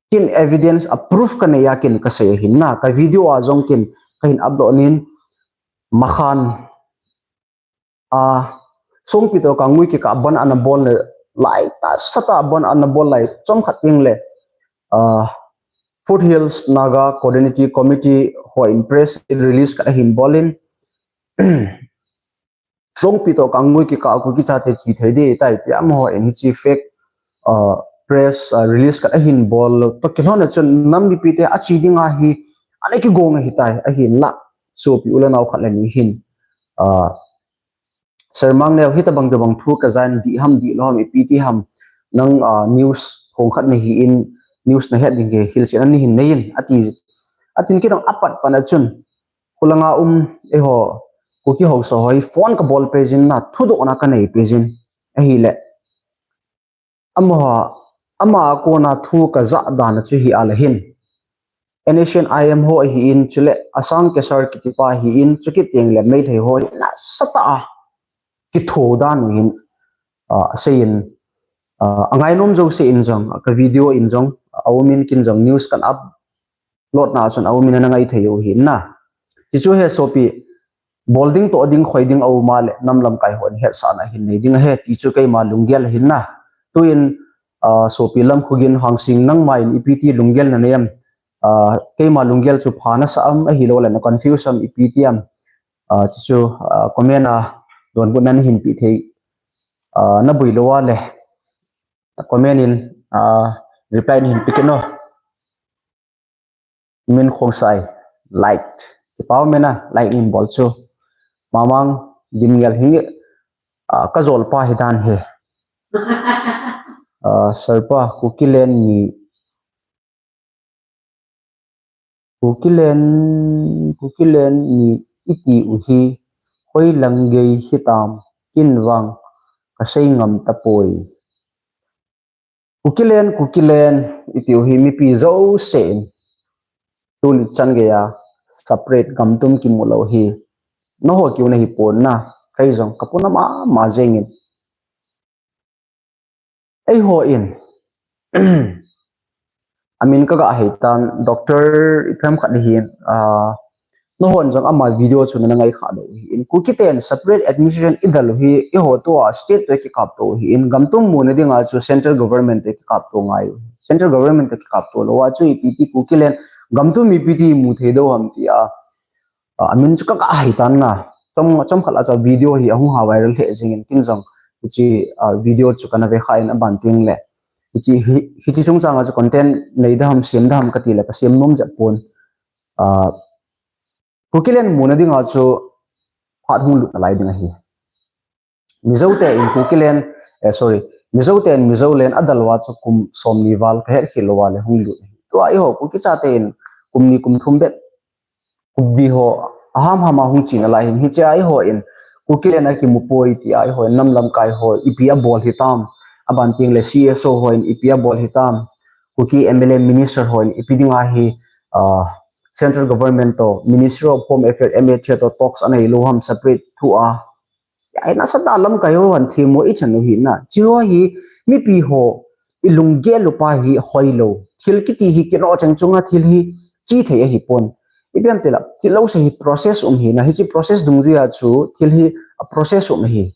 kin evidence a proof kanei a kin kasei ahin na, ka video a jong kin kahin upload nin, Makhan a, Songpi toh Kangui kikah bandh ana bol lai, tahsa tah bandh ana bol lai, chomkhat ting le, ah, Foothills Naga Coordinating Committee hon press release khat ahin bol in, Songpi toh Kangui kikah a Kuki chate che thei ding ahitai tia amaho in hichi fake, ah, press, ah, release khat ahin bol lou toh kilhon a chun nam mipite ache ding ahi, ana kigong ahitai, ahinlah sopi u le nao khat le ni hin, ah, Sir Mangneo, hitabang tobang thu kajan, dih ham, dihlou ham, ipi ti ham, nang, ah, news phong khat nahin, news nahet ding hi hilchen ana hin neiyin, ati, atin kidang apat pan a chun, khulanga um, eiho, Kuki haosa ho hi phone kabol peh jin na, thudohna kanei peh jin, ahile. Amaho, ama a kona thu kajah dan a chu hi a le hin. N S C N I M ho ahin, chule Asang Kesar kitipa ahin, chukit teng le Meitei ho hi nasatah a kitho dan u hin, ah, aseiyin, ah, angainom jouse in jong, ka video in jong, aumin kin jong news kan up, lotna chun aumin ana ngai thei u hin na. Chuchu he sopi, bol ding toh ding khoi ding aum a le, nam lamkai hon hetsahna hin nei ding ahi, ti chu keima lunggel ahin na. Tuin, ah, sopi Lamkhogin Hangsing nangma in ipi ti lunggel nanei em, ah, keima lunggel chu pha nasa am ahilou le na confuse am ipi ti am, ah, chuchu, ah, comment a donbutna nahin pe thei, ah, naboi lou a le, comment in, ah, reply nahin pe kit un. Min Khongsai, like. Kipa um e na, like nahin bol chu. Mamang Dimngel hi nge, ah, kajolpa hi dan hi. Ah, Sir pa, Kukiland ni, Kukiland, Kukiland ni iti u hi, hoilang gei hitam, kin vang, kasei ngam tapoi. Kukiland, Kukiland, iti u hi mipi jousen. Tuni chan geiya, separate gamtum kimu lou hi. Nangho kiu nahi pon na, kei jong, kapuna mama jengin. Eiho in. Amin kaga hei tan, Doctor ipi ham khat nahin, ah, Nanghon jong ama video chu nana ngai kha lou ahin. Kuki ten separate administration idel u hi, eiho tua state toh kikapto ahin. Gamtum muna dinga chu central government toh kikapto ngai u. Central government toh kikapto lou a chu ipi ti Kukiland gamtum ipi ti mu thei diu ham tia. Ah, amin chu kaga hei tan na. Chom, chomkhat a chu video hi ahung ha viral lheh jingin kin jong. Hiche, ah, video chu kana ve kha in aban teng le. Hiche, hi, hiche chungchang a chu content nei da ham, sem da ham kati le, kasem nom jep pon. Ah, Kukiland muna dinga chu phat hung lut nalai ding ahi. Mizo te in Kukiland, eh, sorry, Mizo te in Mizoland adel uva chu kum somni val kahet khel lou uva le hung lut ahi. Tua eiho Kuki chate in kum ni kum thum bep, kum ni ho, aham ham a hung che nalai hin. Hiche a eiho in Kukiland akimu poi tia eiho in nam lamkai ho ipi abol hitam. Aban teng le C S O ho in ipi abol hitam. Kuki M L A minister ho in ipi dinga hi, ah, central government toh, Ministry of Home Affairs, M H A toh talks anei lou ham separate thu a. Ai nasatah lamkai ho han themmo ichan u hi na. Hiche ho hi mipi ho ilunggel u pa hi hoilou. Thil kiti hi kino cheng chunga thil hi che thei ahi pon. Ipi ham itile, thil lou se hi process um ahi na. Hiche process dungjuia chu thil hi a process um ahi.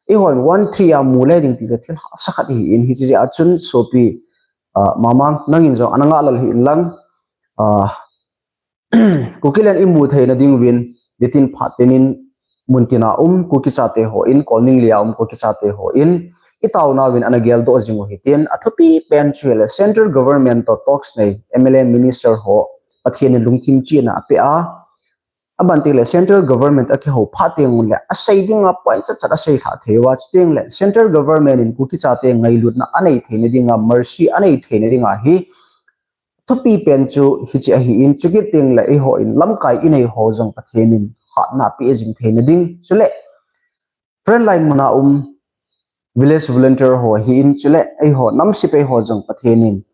Eiho in one three a mu le ding ti chu thil hahsa khat ahin, hiche jeh a chun sopi, ah, Mamang nangin jong ana ngah lal hih in lang, ah, Kukiland imu theina ding uvin, nitin phat tenin mun tina um Kuki chate ho in, Kolningli a um Kuki chate ho in, itaona uvin ana geldoh jing u hitin, athupi pen chu hile central government toh talks nei, M L A minister ho, Pathen in lungthim chehna apeh a, Aban teng le central government akihou phat teng un le, asei dinga point chat chat asei lhah thei uva, chuteng le central government in Kuki chate ngailutna anei theina dinga, mercy anei theina dinga hi thupi pen chu hiche ahin, chukit teng le eiho in lamkai inei ho jong Pathen in hatna apeh jing theina ding. Chule frontline muna um village volunteer ho ahin, chule eiho nam sepai ho jong Pathen in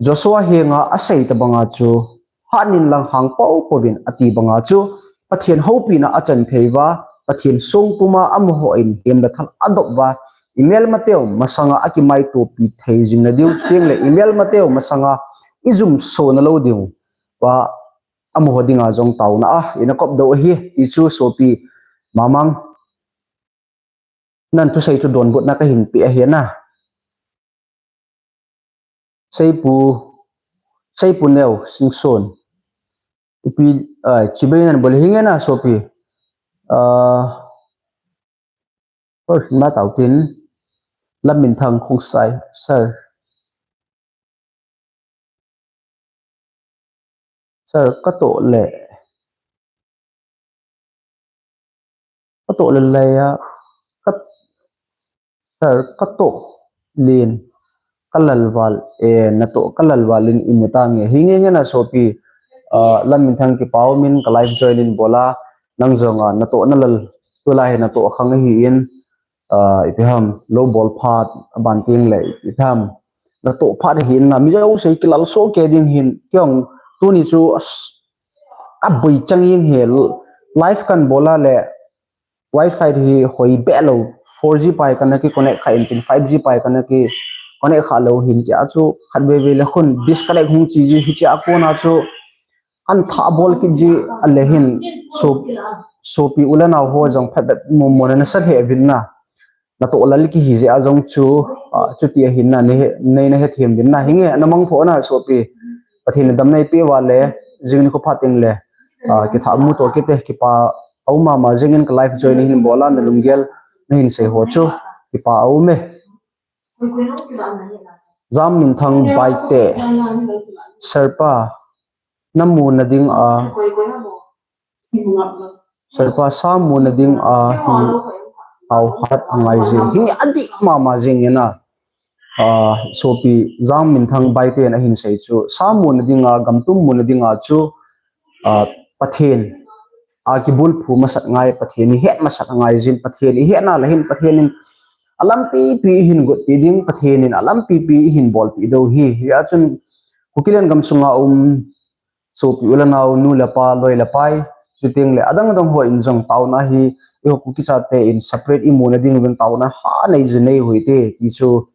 Joshua henga asei tabanga chu, hatnin lang hang pou pouvin ati banga chu, Pathen houpina achan thei uva, Pathen songpuma amaho in hem le thal adop uva, imelmateu masanga akimaitopi thei jing na diu, chuteng le imelmateu masanga ijumso na lou diu va, amaho dinga jong taona a ina kop doh ahi, ti chu sopi Mamang. Nan thusei chu donbutna kahin pe ahi na. Seipu, Seipu Neo Singson. Ipi, ah, chibai nan bol hinge na sopi. Ah, or na tau tin. Lamminthang Khongsai, sir. Sir, katoh le, katoh le laiya, ka, sir, katoh len, kalal val, eh, natoh kalal val in imu tange. Hinge nge na sopi, ah, Lamminthang kipa umin ka live join in bola, nang jong a, natoh nalal, tulai hi natoh khang ahin, ah, ipi ham, lou bol phat, aban teng le, ipi ham, natoh phat ahin na, mi jouse kilal soh kei ding hin, kei jong, tuni chu, as, aboi chang jeng hi, live kan bola le, Wi-Fi hi hoi be lou, four G pai kana ki connect kha in tin, five G pai kana ki connect kha lou hin chia chu, khat veve le khun, disconnect hung chi ji hi chia kona chu, an tha bol kit ji a le hin, so, sopi u le nao ho jong phat mo mo na sa he vin na. Natoh lal kihi jeh a jong chu, ah, chuti ahin na, nei, nei na hethem vin na. Hinge, na mangpho na sopi. Pathen in damna eipeh uva le, jing nikho phat teng le, ah, kitha mu to kite, kipa aum mama, jing in ka live join hin bola, na lunggel, na hin sei ho chu, kipa aum e. Jamminthang Baite, sir pa, na muna ding a, sir pa, sa muna ding a hi, tao hat angai jing. Hinge adih mama jing e na. Ah, sopi Jamminthang Baite in ahin sei chu, sa muna ding a, gamtum muna ding a chu, ah, Pathen a kibulphu masat ngai, Pathen i het masat ngai jin, Pathen i hetna le hin, Pathen in alampi pi i hin gotpi ding, Pathen in alampi pi i hin bolpi dou hi. Hia chun Kuki lengam sunga um sopi u le nao, nu le pa, loi le pai, chuteng le adang adang ho in jong taona hi, eiho Kuki chate in separate i muna ding uvin taona ha nei ji nei hoi te, ti chu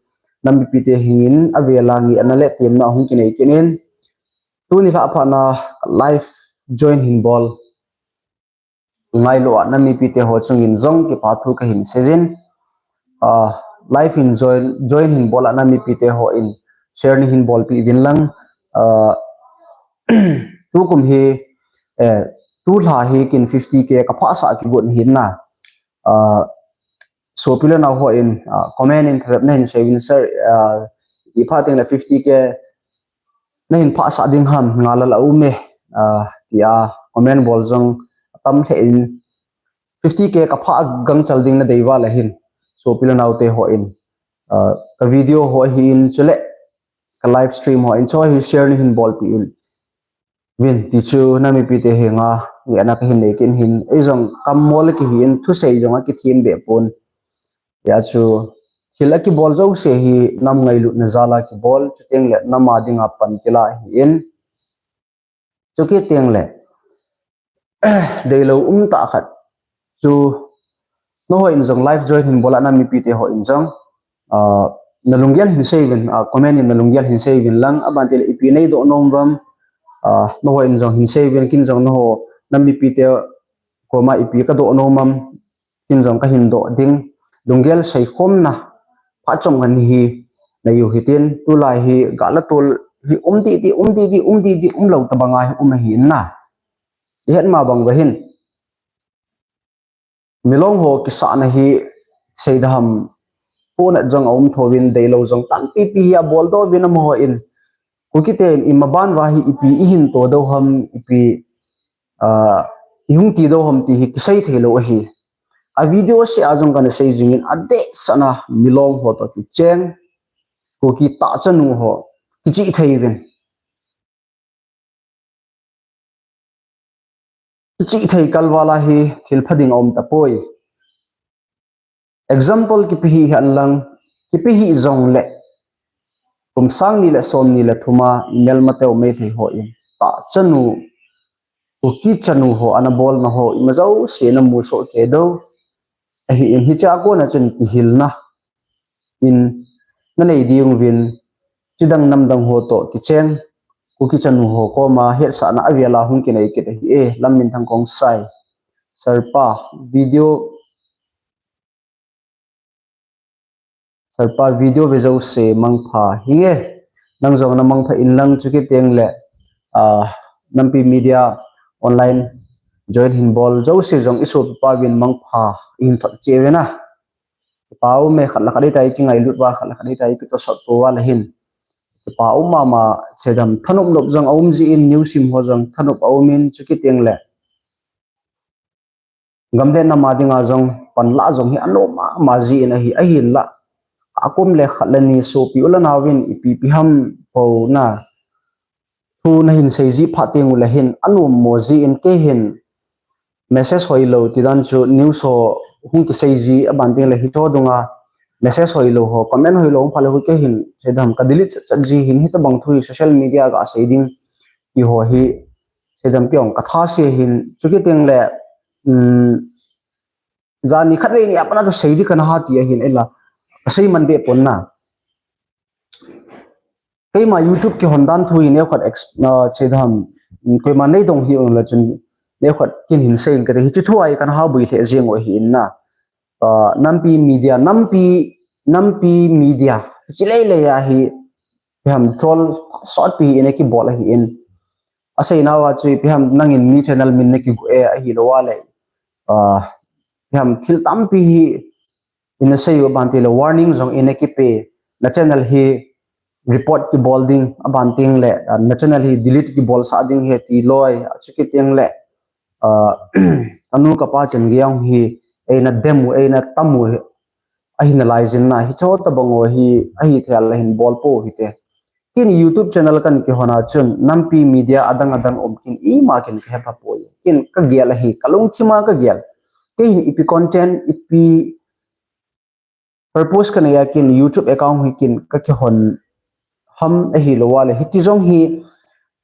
nam mipite hingin avela ngehna le temna hung kinei kit in, tuni lha phat na live join hin bol ngailou a nam mipite ho chungin jong kipa thu kahin sei jin. Ah, live in join, join hin bol a nam mipite ho in share nei hin bolpi uvin lang. Ah, tukum hi, eh, tulha hi kin fifty K ka phasah kigon hin na. Ah, sopi le nao ho in, ah, comment in phabep na hin sei uvin, sir, ah, i pha teng le fifty K na hin phasah ding ham, ngalal a um e, ah, tia comment bol jong atam lheh in, fifty K ka phah gangchal ding na dei uva le hin, sopi le nao te ho in, ah, ka video ho ahin chule ka live stream ho in chu hi share nei hin bolpi uvin ti chu nam mipite henga ngehna kahin nei kit in, ei jong kam mol kihi in, thusei jong akithem be pon. Hia chu thil akibol jouse hi nam ngailutna jal a kibol, chuteng le nam a dinga pan kila ahin. Chukit teng le, deilou um tah khat chu, nangho in jong live join hin bol a nam mipite ho in jong, ah, na lunggel hin sei uvin, ah, comment in na lunggel hin sei uvin lang, aban teng le ipi nei doh nom uvam, ah, nangho in jong hin sei uvin, kin jong nangho nam mipite koma ipi ka doh nom am, kin jong kahin doh ding, lunggel seikhomna phat chomkhat hi nei u hitin, tulai hi gal le tol hi um didi, um didi, um didi, umlou tabang a hi um ahin na. I het ma bang uva hin, Milong ho kisahna hi seida ham, pohnat jong aum thouvin, deilou jong tampi pi hi abol doh uvin amaho in, Kuki ten i maban uva hi ipi i hin to doh ham, ipi, ah, i hung ti doh ham ti hi kisei thei lou ahi. A video seh a jong kana sei jing in, adeh sahna Milong ho toh kicheng, Kuki tahchanu ho kichih thei uvin. Kichih thei kal val a hi thil pha ding aum tapoi. Example kipe hih hen lang, kipe hih jong le, kum sang ni le som ni le thum a melmateu Meitei ho in tahchanu, Kuki chanu ho ana bolna ho ima jouse na mu soh kei diu ahin, hiche a kona chun kihilna in na nei ding uvin, chidang namdang ho toh kicheng, Kuki chanu ho koma hetsahna avel a hung kinei kit ahi e, Lamminthang Khongsai. Sir pa, video, sir pa, video ve jouse mangpha hinge, nang jong na mangpha in lang, chukit teng le, ah, Nampi Media online join hin bol jouse jong i sopi pa uvin mangpha i hin thot cheh uvin a. Kipa um e, khat le khat itai kingailut uva, khat le khat itai kitosot uva le hin. Kipa um mama, Chedam thanop nop jong aum jin, news sim ho jong thanop aum in, chukit teng le gam le nam a dinga jong panlah jong hi anom mama jin ahi, ahinlah akum le khat le ni sopi u le nao vin ipi ipi ham po na thu nahin sei ji phat teng u le hin anom mo jin kei hin message hoilou ti dan chu news ho hung kisei ji aban teng le hicho dunga message hoilou ho, comment hoilou hung pha le hu kei hin Chedam ka delete chat chat ji hin hitabang thu hi social media ga sei ding ti ho hi Chedam kei ong ka tha se hin chukit teng le, um, jani khat vei ni a pat na thu sei di kana ha ti ahin ela ka sei man be pon na. Keima YouTube kihon dan thu hi neokhat ex-, uh, Chedam, um, koima nei dong hi ong le chun neokhat kin hin sei in kate hichi thu a hi kana ha bui le jing u hi in na. Uh, Nampi Media, Nampi, Nampi Media. Chi lei lei a hi, ipi ham troll sot pi in kibol ahi in. Asei nauva chu ipi ham nangin mi channel min nakigu e ahilou a le. Uh, ipi ham thil tampi hi ina sei u aban teng le warning jong ina kipe na channel hi report kibol ding aban teng le, uh, na channel hi delete kibol sah ding he ti loi, uh, chukit teng le, uh, anu kapa chen giang hi eina dem u, eina tam u ahi nalai jin na, hicho tabang u hi ahi thei a le hin bol po hite. Kin YouTube channel kan kihon a chun Nampi Media adang adang um kin ima kin ka hepha poi. Kin ka gel ahi, ka lungthim a ka gel. Kei hin ipi content, ipi purpose ka nei a kin YouTube account hi kin ka kihon ham ahilou a le hiti jong hi,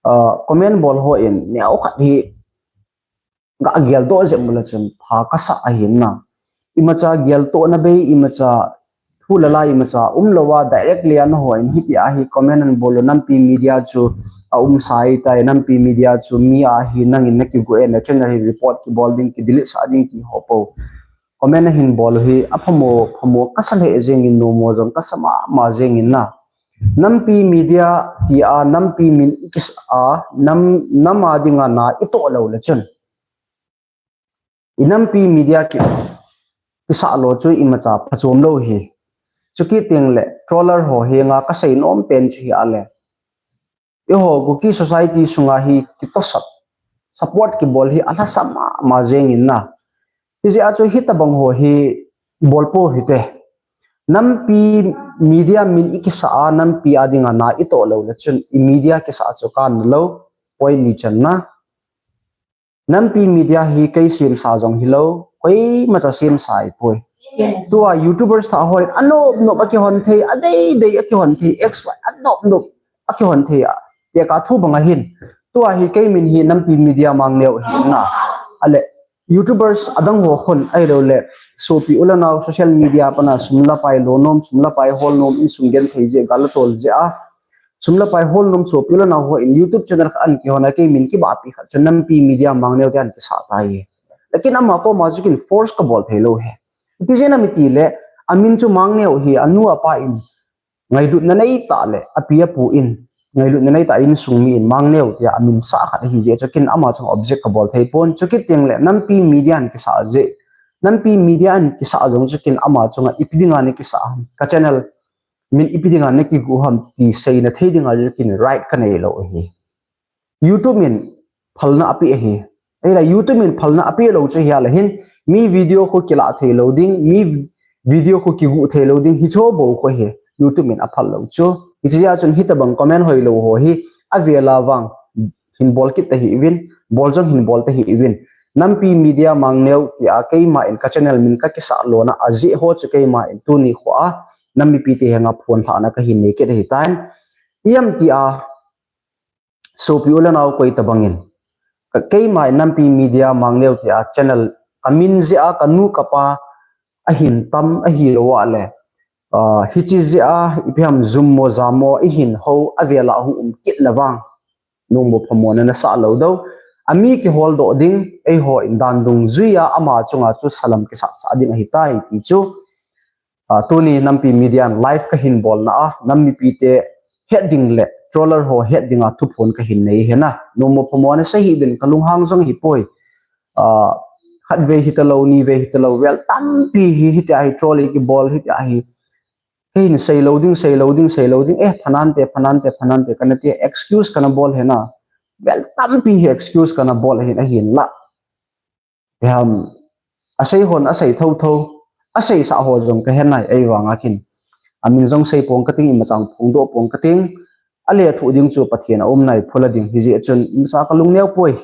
uh, comment bol ho in neokhat hi ga geldoh jep u le chun pha kasa ahin na. Imacha geltohna bei, imacha thu le la imacha umlou a directly ana ho in hiti a hi comment ana bol u Nampi Media chu aum sai tai, Nampi Media chu mi ahi nangin nakigu e, na channel hi report kibol ding, kidelete sah ding ti ho po. Comment ahin bol u hi aphamo, phamo kasa le jing in, nom mo jong kasa mama jing in na. Nampi Media ti a Nampi min ikisa a, nam, nam a dinga na itoh lou le chun i Nampi Media ki, kisah lou chu imacha phachom lou hi. Chukit teng le troller ho henga ka sei nom pen chu hi a le, eiho Kuki society sunga hi kitosot, support kibol hi alhasam mama jing in na. Hijeh a chu hitabang ho hi bol po hite. Nampi Media min ikisa a, Nampi a dinga na itoh lou le chun i media kisa chu kan lou, point ni channa. Nampi Media hi kei semsa jong hilou, koimacha semsa ahipoi. Tua YouTubers thah ho in anop nop a kihon thei, adei dei a kihon thei, X Y anop nop a kihon thei a. Tia ka thu bang ahin. Tua hi kei min hi Nampi Media Mangneo hi na. A le, YouTubers adang ho khun ahilou le, sopi u le nao social media pana sum le pai lo nom, sum le pai hol nom, insung genthei jeh, gal le tol jeh a sum le pai hol nom sopi u le nao ho in YouTube channel khat ana kihon a kei min kibahpi khat chu Nampi Media Mangneo ti ana kisa tai. Lekin ama koma chu kin force ka bol thei lou he. Ipi jeh a mi ti le, amin chu Mangneo hi anu apa in ngailutna nei tah le, api apu in ngailutna nei tah, insung mi in Mangneo tia amin sah khat ahi jeh chu kin ama chunga object ka bol thei pon. Chukit teng le Nampi Media ana kisa jeh, Nampi Media ana kisa jong chu kin ama chunga ipi dinga na kisa ham, ka channel min ipi dinga na kigu ham ti seina thei dinga chu kin right ka nei lou ahi. YouTube min phalna ape ahi. Ahile YouTube min phalna ape lou chu hi a le hin, mi video khu kila thei lou ding, mi video khu kigu thei lou ding, hicho bou khu hi YouTube min aphal lou chu. Hiche jeh a chun hitabang comment hoilou ho hi avel a vang hin bol kit tahih uvin, bol jong hin bol tahih uvin. Nampi Media Mangneo tia keima in ka channel min ka kisa lona ajeh ho chu keima in tuni khoa nam mipi te henga phonlhahna ka hin nei kit ahitan. Iam tia sopi u le nao koi tabang in, ka keima in Nampi Media Mangneo tia channel ka min jeh a ka nu ka pa ahin tam ahilou a le, ah, hiche jeh a ipi ham jum mo jam mo ihin ho avel a hung um kit le vang, nung mo phamo na na sah lou dou. Ami kihol doh ding, eiho in dan dungjui a ama chunga chu salam kisah sah ding ahitai ti chu. Ah, tuni Nampi Media in live ka hin bolna a, nam mipi te het ding le troller ho het ding a thuphon ka hin nei ahi na. Nung mo phamo na sei hih uvin, ka lunghang jong ahipoi. Ah, Khat vei hita lou, ni vei hita lou, vel tampi hi, hitia hi troll kibol, hitia hi. Kei hin sei lou ding, sei lou ding, sei lou ding, eh, phanante, phanante, phanante, kana ti, excuse kana bol hena. Vel tampi hi excuse kana bol hin ahin la. Ham, asei hon, asei tho tho, asei sa ho jong ka hen nai, ei vang akin. Amin jong sei pong kating, ima chang phongdoh pong kating, ale thu ding chu Pathen a um nai phula ding, hijeh chun, ima sa ka lungneo poi.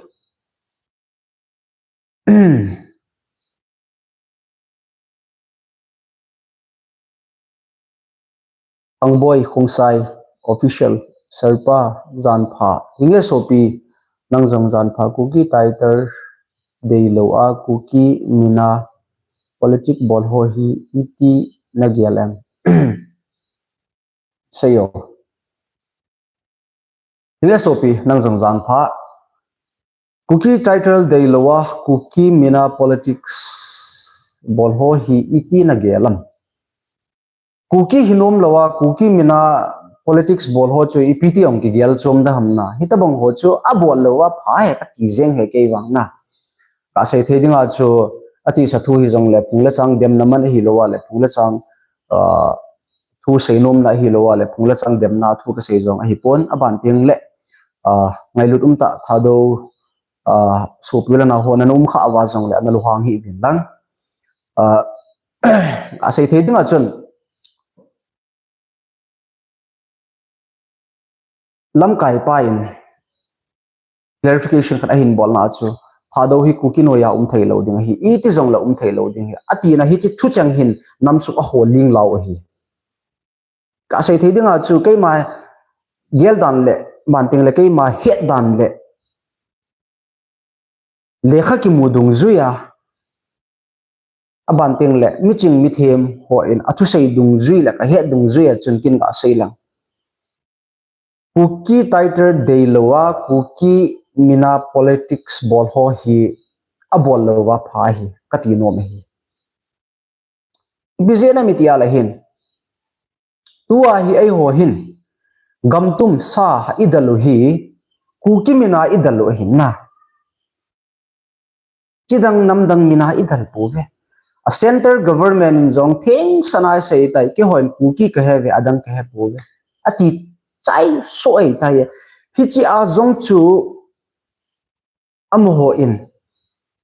Angboi Khongsai Official, Serpa, janpha. Hinge sopi, nang jong janpha, Kuki title deilou a, Kuki mina politic bol ho hi iti nagel em. Seiyo. Hinge sopi, nang jong janpha. Kuki title deilou a, Kuki mina politics bol ho hi iti nagel em. Kuki hinom lou a, Kuki mina politics bol ho chu ipi ti ong kigel chom da ham na. Hitabang ho chu abol lou a pha he kati jeng he kei vang na. Ka sei thei dinga chu achesa thu hi jongle phung le chang demna man ahilou a le phung le chang, ah, thu seinomna ahilou a le phung le chang demna thu kasei jong ahipon, aban teng le, ah, ngailut umtah Thadou, ah, sopi le nao ho ana um kha uva jongle ana lunghang hih uvin lang. Ah, asei thei dinga chun lamkai pa in clarification khat ahin bolna chu, Thadou hi Kuki noiya um thei lou ding ahi, iti jongle um thei lou ding ahi, atina hiche thucheng hin namsung a holing lou ahi. Ka sei thei dinga chu keima gel dan le, ban teng le keima het dan le, lekha kimu dungjui a, aban teng le miching mithem hon athusei dungjui le kahet dungjui a chun kin ka sei lang. Kuki title deilou a, Kuki mina politics bol ho hi abol lou a pha hi kati nom ahi. Ipi jeh ham iti a le hin, tua hi eiho hin gamtum sa idel u hi Kuki mina idel u ahin na. Chidang namdang mina idel pouve. A central government in jong thengsan a asei tai, keihon Kuki kahi ve, adang kahi pouve, ati chai soh ahi tai. Hiche a jong chu amaho in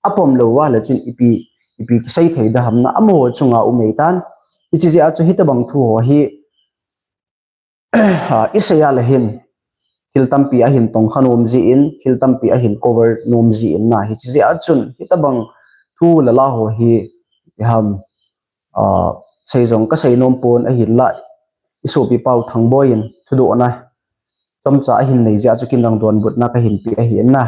apom lou uva le chun ipi, ipi kisei thei da ham na, amaho chunga um ahi tan. Hiche jeh a chu hitabang thu ho hi, ah, isei a le hin thil tampi ahin tongkha nom jin, thil tampi ahin cover nom jin na, hiche jeh a chun hitabang thu le la ho hi, ham, ah, sei jong kasei nom pon ahin la, isopi pau Thangboi in thudohna chomcha ahin nei jeh a chu kin jong donbutna kahin pe ahin na.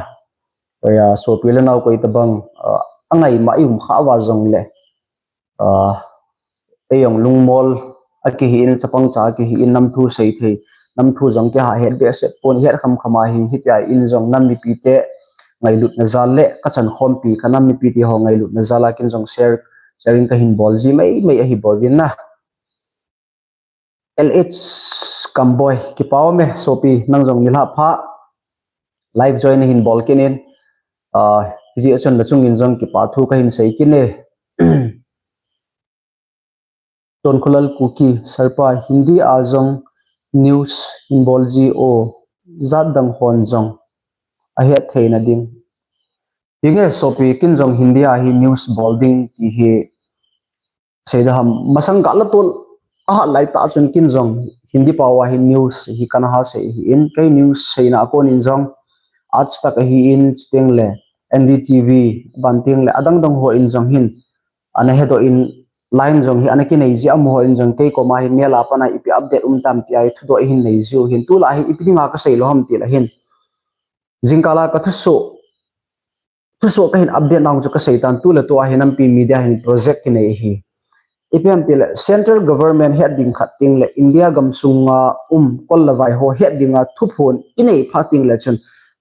Oya, sopi le nao koi tabang, ah, angaima i um kha uva jongle, ah, ei jong lungmol a kihin, chapang cha a kihin, nam thu sei thei, nam thu jong kiha het behseh pon, het kham kham ahi, hitia in jong nam mipi te ngailutna jal le kachan khompi, ka nam mipi te ho ngailutna jal a kin jong share, sharing kahin bol ji mai mai ahi bol vin na. L H Kamboi, kipa um e, sopi, nang jong nilhah pha, live join nahin bol kit in, ah, hijeh chun nachung in jong kipa thu kahin sei kit e. Tonkholal Kuki, Serpa, Hindi a jong news hin bol ji o, jat dang hon jong ahet theina ding. Hinge sopi, kin jong Hindi a hi news bol ding ti hi sei da ham, masang gal a tol a hat lai tah chun kin jong Hindi pau a hi news hi kana ha sei ahin, kei news seina a kon in jong Aaj Tak ahin, chuteng le N D T V, ban teng le adang dang ho in jong hin ana hedoh in, line jong hi ana kinei jeh a, amaho in jong kei koma hi mail a pat a ipi update um tam tia hi thudoh ahin nei jiu hin, tulai hi ipi dinga kasei lou ham ti le hin, jingkal a ka thusoh, thusoh kahin update nau chu kasei tan, tu le tu a hi nampi media hin project kinei ahi. Ipi ham ti le central government het ding khat teng le India gamsunga um kol le vai ho het dinga thuphon inei phat teng le chun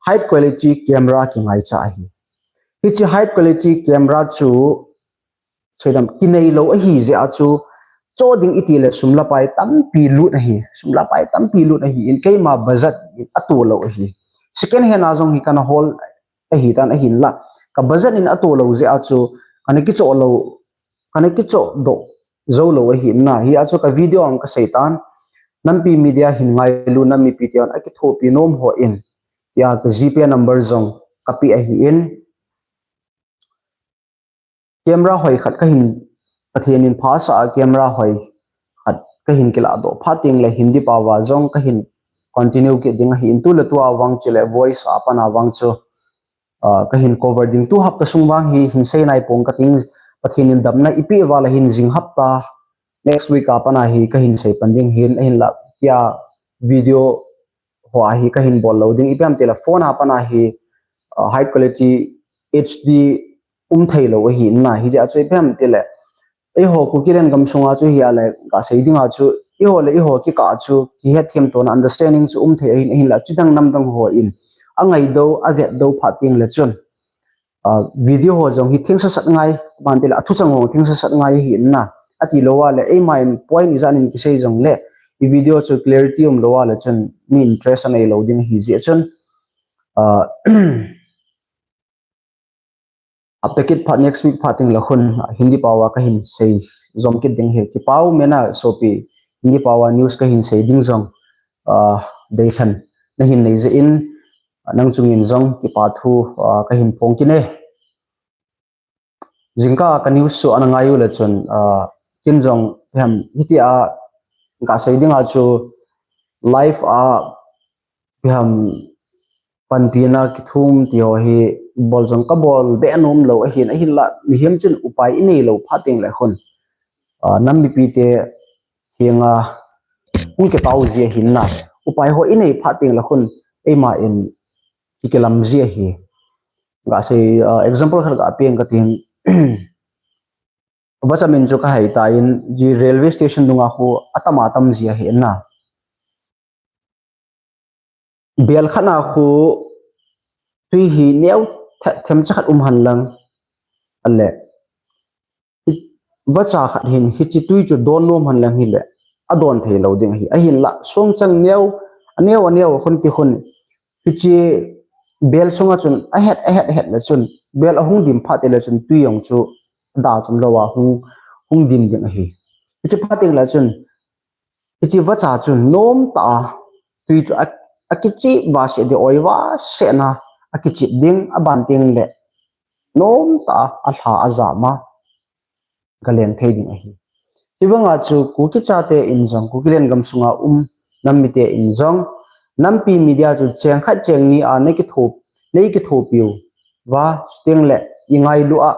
high quality camera kingaicha ahi. Hiche high quality camera chu seidam kinei lou ahi jeh a chu, cho ding iti le sum le pai tampi lut ahi, sum le pai tampi lut ahin, keima budget in ato lou ahi. Second hand a jong hi kana hol ahi tan ahin la, ka budget in ato lou jeh a chu kana kichoh lou, kana kichoh doh jou lou ahi na. Hia chu ka video a kasei tan, Nampi Media hin ngailu, nam mipi te hon akithopi nom hon, tia ka GPay number jong kapeh ahin. Camera hoi khat kahin, Pathen in pha sa a camera hoi khat kahin kilah doh phat teng le Hindi pao a jong kahin continue kit ding ahin, tu le tu a vang chu le voice a pat a vang chu, ah, kahin cover ding. Tu hapta sung vang hi hin sei nai pong kating, Pathen in damna eipeh uva le hin jing hapta next week a pat a hi kahin sei pan ding ahin, ahinla tia video ho a hi kahin bol lou ding, ipi ham itile phone a pat a hi, ah, high quality HD um thei lou ahi na. Hijeh a chu ipi ham itile, eiho Kukiland gam sunga chu hia le kasei dinga chu, eiho le eiho kikah chu kihet them tona understanding chu um thei ahin, ahinla chidang namdang hon angai doh, avet doh phat teng le chun, ah, video ho jong hi theng sasat ngai, ban tile athuchang ho theng sasat ngai ahi na. Ati lou a le, eima in point ijat in kisei jong le, i video chu clarity um lou a le chun mi interest anei lou ding ahi jeh chun, ah, hapta kit phat, next week phat teng le khun, ah, Hindi pao a kahin sei jom kit ding ahi. Kipah mena sopi, Hindi pao a news kahin sei ding jong, ah, deilhen nahin nei jeh in, ah, nang chungin jong kipa thu, ah, kahin phong kit e. Jingkah a ka news chu ana ngai u le chun, ah, kin jong hem hitia kasei dinga chu live a ipi ham panpina kithum ti ho hi bol jong kabol be nom lou ahin, ahinla mihem chun upai inei lou phat teng le khun, ah, nam mipi te henga hung kitao ji ahin na. Upai ho inei phat teng le khun eima in kikilam ji ahi. Gasei, ah, example khat gapen katin. Vacha min chu kahai tan, ji railway station dunga khu atam atam ji ahi na. Bel khat na khu tui hi neo the-, themcha khat um hen lang, ale vacha khat hin hiche tui chu don nom hen lang hile adon thei lou ding ahi. Ahinla songchang neo, aneo, aneo khun ti khun hiche bel sunga chun ahet, ahet, ahet le chun bel ahung dim phat teng le chun tui jong chu da cham lou a hung, hung dim ding ahi. Hiche phat teng le chun hiche vacha chun nomtah a tui chu a, akichep vase ding, oi vase na akichep ding, aban teng le nomtah a alha ajam a galeng thei ding ahi. Hibanga chu Kuki chate in jong, Kukiland gam sunga um nam mite in jong, Nampi Media chu cheng khat cheng ni a nei kitho, nei kithopi uva, chuteng le ingailu a,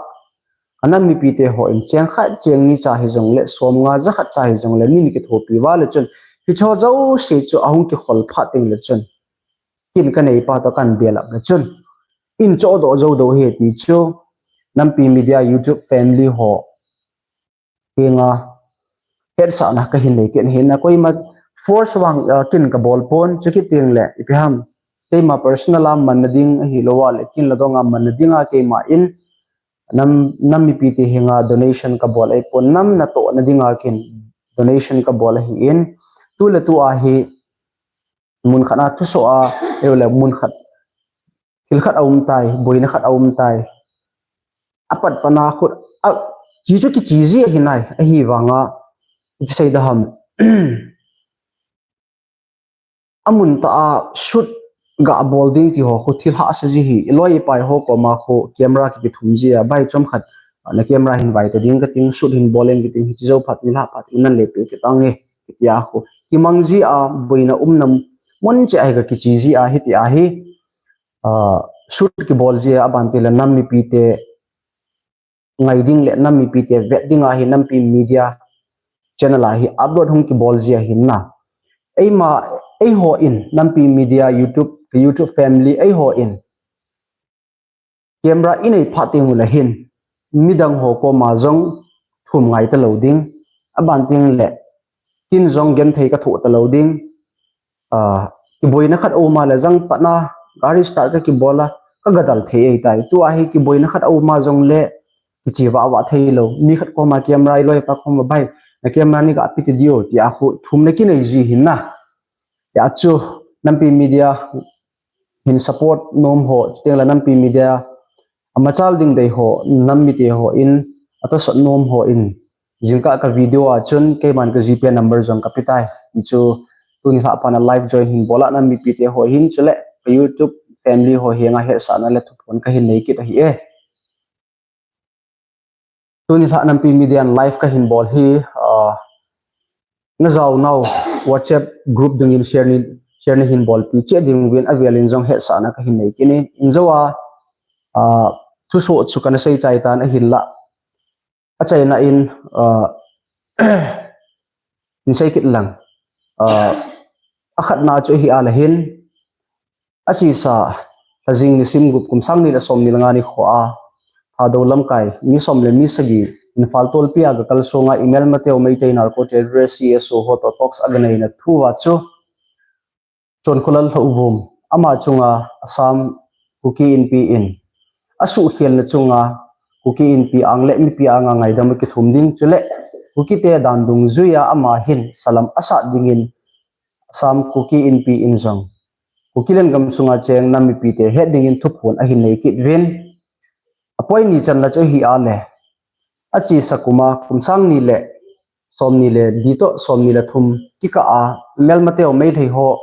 anam mipi te hon cheng khat cheng ni cha hijongle, som nga ja khat cha hijongle, min kithopi uva le chun, hiche jouse chu ahung kikhol phat teng le chun, kin kanei pa toh kan belap le chun, in choh doh jou doh ahi ti chu, Nampi Media YouTube family ho henga hetsahna kahin nei kit ahi na. Koima force vang, ah, kin kabol pon, chukit teng le ipi ham, keima personal a manna ding ahilou a le kin la donga manna dinga keima in nam, nam mipi te henga donation kabol ahipon, nam natohna dinga kin donation kabol ahin, tu le tu a hi mun khat na thusoh a, ahilou le mun khat thil khat aum tai, boina khat aum tai. Apat pat na khu, a, chi chu kichi ji ahi nai, ahivanga, kisei ding ham. Amun tah a shoot gabol ding ti ho khu thil hahsa ji ahi, iloi ipai ho koma khu camera kikithum ji a, bai chomkhat, na camera hin vaita ding kating, shoot hin bol in kating, hiche jou phat, nilhah phat, inan le pe kitang e, kitia khu. Kimang ji a, boina umna mun cheh ahi, kakichi ji a, hitia hi, ah, shoot kibol ji a, aban teng le nam mipi te ngai ding le nam mipi te vet ding ahi, Nampi Media channel a hi upload hung kibol ji ahin na. Eima, eiho in, Nampi Media YouTube, YouTube family eiho in camera inei phat teng ule hin, midang ho koma jong thum ngai talou ding, aban teng le kin jong genthei kathoh talou ding, ah, kiboina khat aum a le jang pat na gari start kakibol a, kagadal thei ahitai. Tua hi kiboina khat aum a jongle kichi vah vah thei lou. Mi khat koma camera, iloi pa koma bai, na camera nei kape ti diu, tia khu thumna kinei ji ahin na. Hia chu Nampi Media hin support nom ho, chuteng le Nampi Media machal ding dei ho, nam mite hon, atahsan nom hon, jingkah ka video a chun keiman ka GPay number jong kapetai. Tichu tuni lhah phat a live join hin bol a nam mipite hon chule ka YouTube family ho henga hetsahna le thuphon kahin nei kit ahi e. Tuni lhah Nampi Media in live kahin bol hi, ah, na jaonau WhatsApp group dungin share ni, share nahin bolpi cheh diuvin avelin jong hetsahna kahin nei kit in. Injo a, ah, thusoh chu kana sei chai tan ahinlah. Achaina in, ah, hin sei kit lang. Ah, akhatna chu hi a le hin, achesa, Lhajing nisim gup kum sang ni le som ni le nga nikho a, Thadou lamkai, mi som le mi sagi, Imphal tolpi a ga kalsong a, Imelmateu Meitei Narco Terrorist, CSO ho toh talks aga neina thu a chu, Chonkhulal Lhouvum, ama chunga Assam Kuki Inpi in asuhkhelna chunga Kuki Inpi ang le mipi anga ngaidam akithum ding, chule Kukite dan dungjuia ama hin salam asat dingin Assam Kuki Inpi in jong Kuki lengam sunga cheng nam mipite het dingin thuphon ahin nei kit uvin. Apoi ni channa chu hi a le, achesa kum a kum sang ni le som ni le li toh som ni le thum kikah a, Imelmateu Meitei ho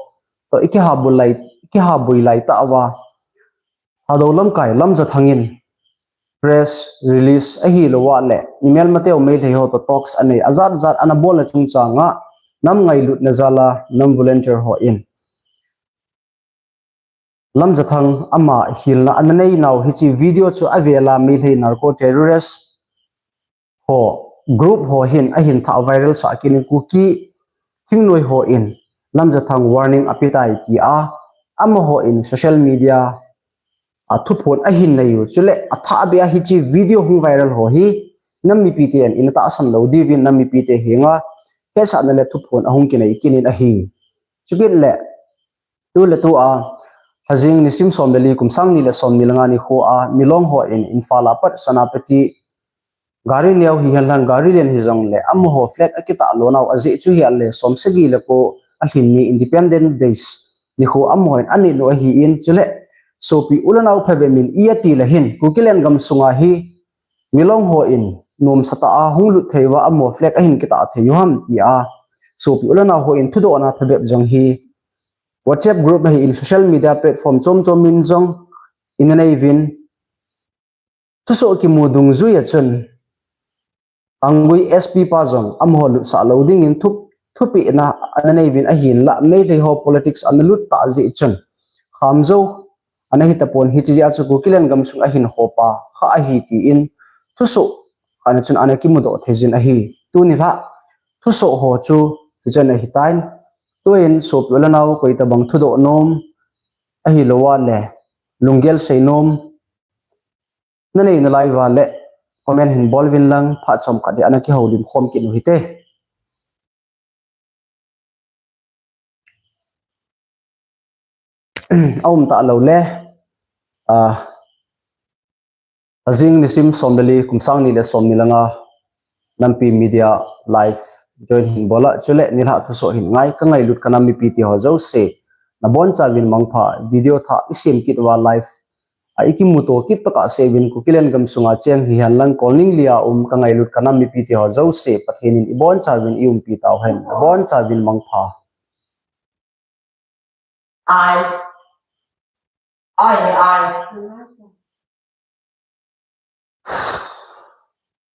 toh ikihabui lai, ikihabui lai tah uva, Thadou lamkai Lamjathang in press release ahilou a le, Imelmateu Meitei ho toh talks anei ajat jat ana bolna chungchang a, nam ngailutna jal a nam volunteer hon Lamjathang ama hilna ana neinau hiche video chu avel a Meitei narco terrorist ho group ho hin ahin thah viral sah kit in, Kuki thingnoi hon Lamjathang warning apetai tia amahon social media a thuphon ahin nei u. Chule athah beh a hiche video hung viral ho hi nam mipiten ina tahsan lou diuvin nam mipite henga hetsahna le thuphon ahung kinei kit in ahi. Chukit le tu le tu a, Lhajing nisim som le li kum sang ni le som ni le nga nikho a, Milong hon Imphal a pat Senapati gari neo hihen lang gari len hijongle amaho flag akitah lonau ajeh chu hi a le som sagi le ko alhin ni Independence Days nikho amahon anit u ahin, chule sopi u le nao phabep in iti le hin Kuki lengam sunga hi Milong hon nomsa tah a hung lut thei uva amaho flag ahin kitah thei u ham tia sopi u le nao hon thudohna phabep jong hi WhatsApp group ahin social media platform chom chom in jong ina nei uvin, thusoh kimu dungjuia chun Kanggui SP pa jong amaho lutsah lou dingin thu, thupehna ana nei uvin ahinlah Meitei ho politics ana lut tah jeh chun Khamjou ana hitapon, hiche jeh a chu Kuki lengam sung ahin hopa kha ahi tin thusoh khat na chun ana kimudoh thei jin ahi. Tuni lhah thusoh ho chu hichun ahitan, tuin sopi u le nao koi tabang thudoh nom ahilou a le lunggel sei nom na nei nalai uva le comment hin bol uvin lang, phat chomkhat hi ana kihoulim khom kit u hite. Aum talou le, ah, Lhajing nisim som le li kum sang ni le som ni le nga Nampi Media live join hin bol a, chule nilhah thusoh hin ngai kangailut kanam mipite ho jouse, nabonchauvin mangpha. Video thah isem kit uva live a ikimuto kit tokah seuvin Kuki lengam sunga cheng hihen lang Kolning lia um kangailut kanam mipite ho jouse, Pathen in ibonchauvin iumpi tauhen. Nabonchauvin mangpha. Ai. Ai, ai.